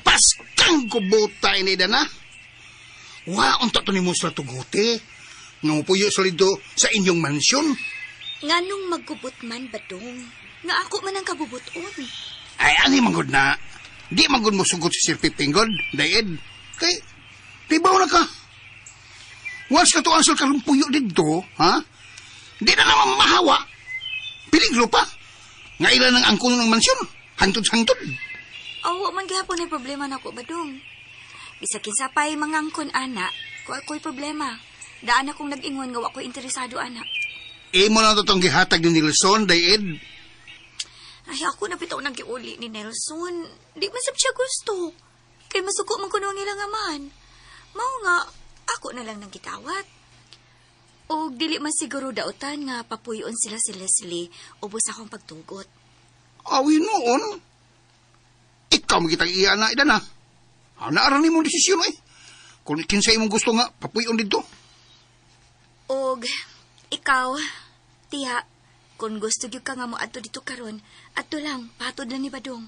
Paskang kubuta ini dana. Wa unta to nimo sa tuguti. Nga mupuyo sa dito sa inyong mansyon. Nganong maggubot man, Badong? Nga ako man ang kabubuton. Ay, ani manggod na. Di manggod mo sugot si Sir Pipinggod, Daed. Kay, tibaw na ka. Once ka to answer karong puyo dito, ha? Di na naman mahawa. Piligro pa. Nga ilan ang angkon ng mansyon. Hangtod-hangtod. Aw, man gihapon ay problema nako, Badong. Bisag kinsa pa'y mangangkon ana, ko ako'y problema. Daan akong nag-ingon nga wa ko'y interesado ana. Imo na to tong gihatag ni Nelson, Daed. Ay, ako na bitaw nang giuli ni Nelson. Di man sab siya gusto. Kay masuko man kuno ang ilang amahan. Mao nga, ako na lang nang gitawat. Og dili man siguro dautan nga papuyon sila si Leslie ubos akong pagtugot. Awi noon. Ikaw magitang iya na, ida na. Ana ni mong desisyon eh. Kung kinsa imong gusto nga, papuyon dito. Og ikaw, tiya, kung gusto gyud ka nga moadto dito karon, adto lang, patod lang ni Badong.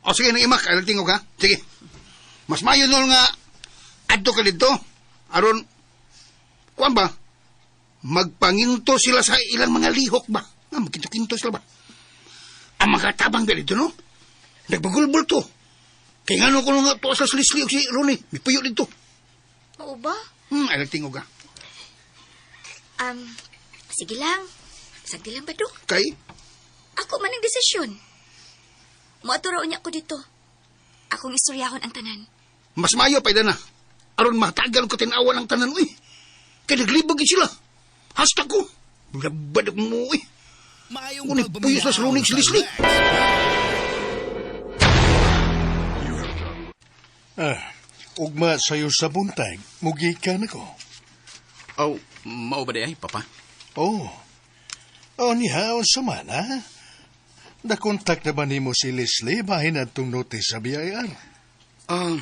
O sige, nang imak, ay tingog ha. Sige. Mas mayo noon nga, adto ka dito. Aron, kuan ba? Magpanginto sila sa ilang mga lihok ba? Nga, magkinto-kinto sila ba? Ang mga tabang ba dito, no? Nagbagulbol to. Kaya nga nung kuno nga to sa Leslie o si Ronnie, may puyo dito. Mao ba? Ay tingog ka. Sige lang. Sagdi lang ba do? Kay? Ako man ang desisyon. Moadto ra unya ko dito. Akong istoryahon ang tanan. Mas maayo pa na. Aron matagal ko tinawan ang tanan, uy. Kay naglibog gid sila. Hasta ko. Labad mo, uy. Maayong Ngunit puyo sa pagpaminaw Ronnie sa si Leslie. Lex Ah, ugma sayo sa buntag, mugikan ako. Oh, mao ba di ay, Papa? Oh. Oh, niha, unsa man, ha? Nakontak na ba nimo si Leslie bahin atong notice sa BIR? Ah,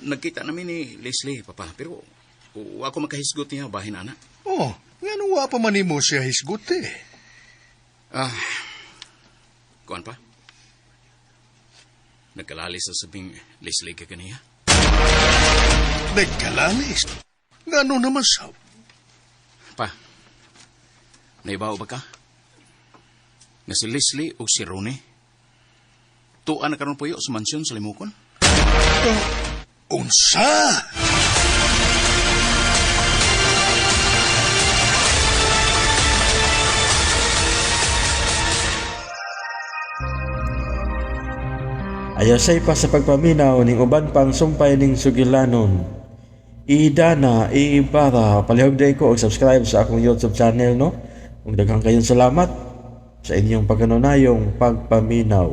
nagkita namin ni Leslie, Papa, pero wa ko makahisgot niya bahin ana. Oh, ngano wa pa man nimo siya hisgot eh. Ah, kuan pa? Nagkalali sa sabing Leslie ka kaniya. Nagkalalis. Ngano naman sab? Pa, naibaw ba ka? Nga si Leslie o si Ronnie, tuan na karon puyo sa mansyon sa Limukon? Unsa? Ayosay pa sa pagpaminaw ning uban pang sumpay ning sugilanon. Idana, iibara, palihog day ko og subscribe sa akong YouTube channel, no? Ug daghang kayong salamat sa inyong pagkanunayong pagpaminaw.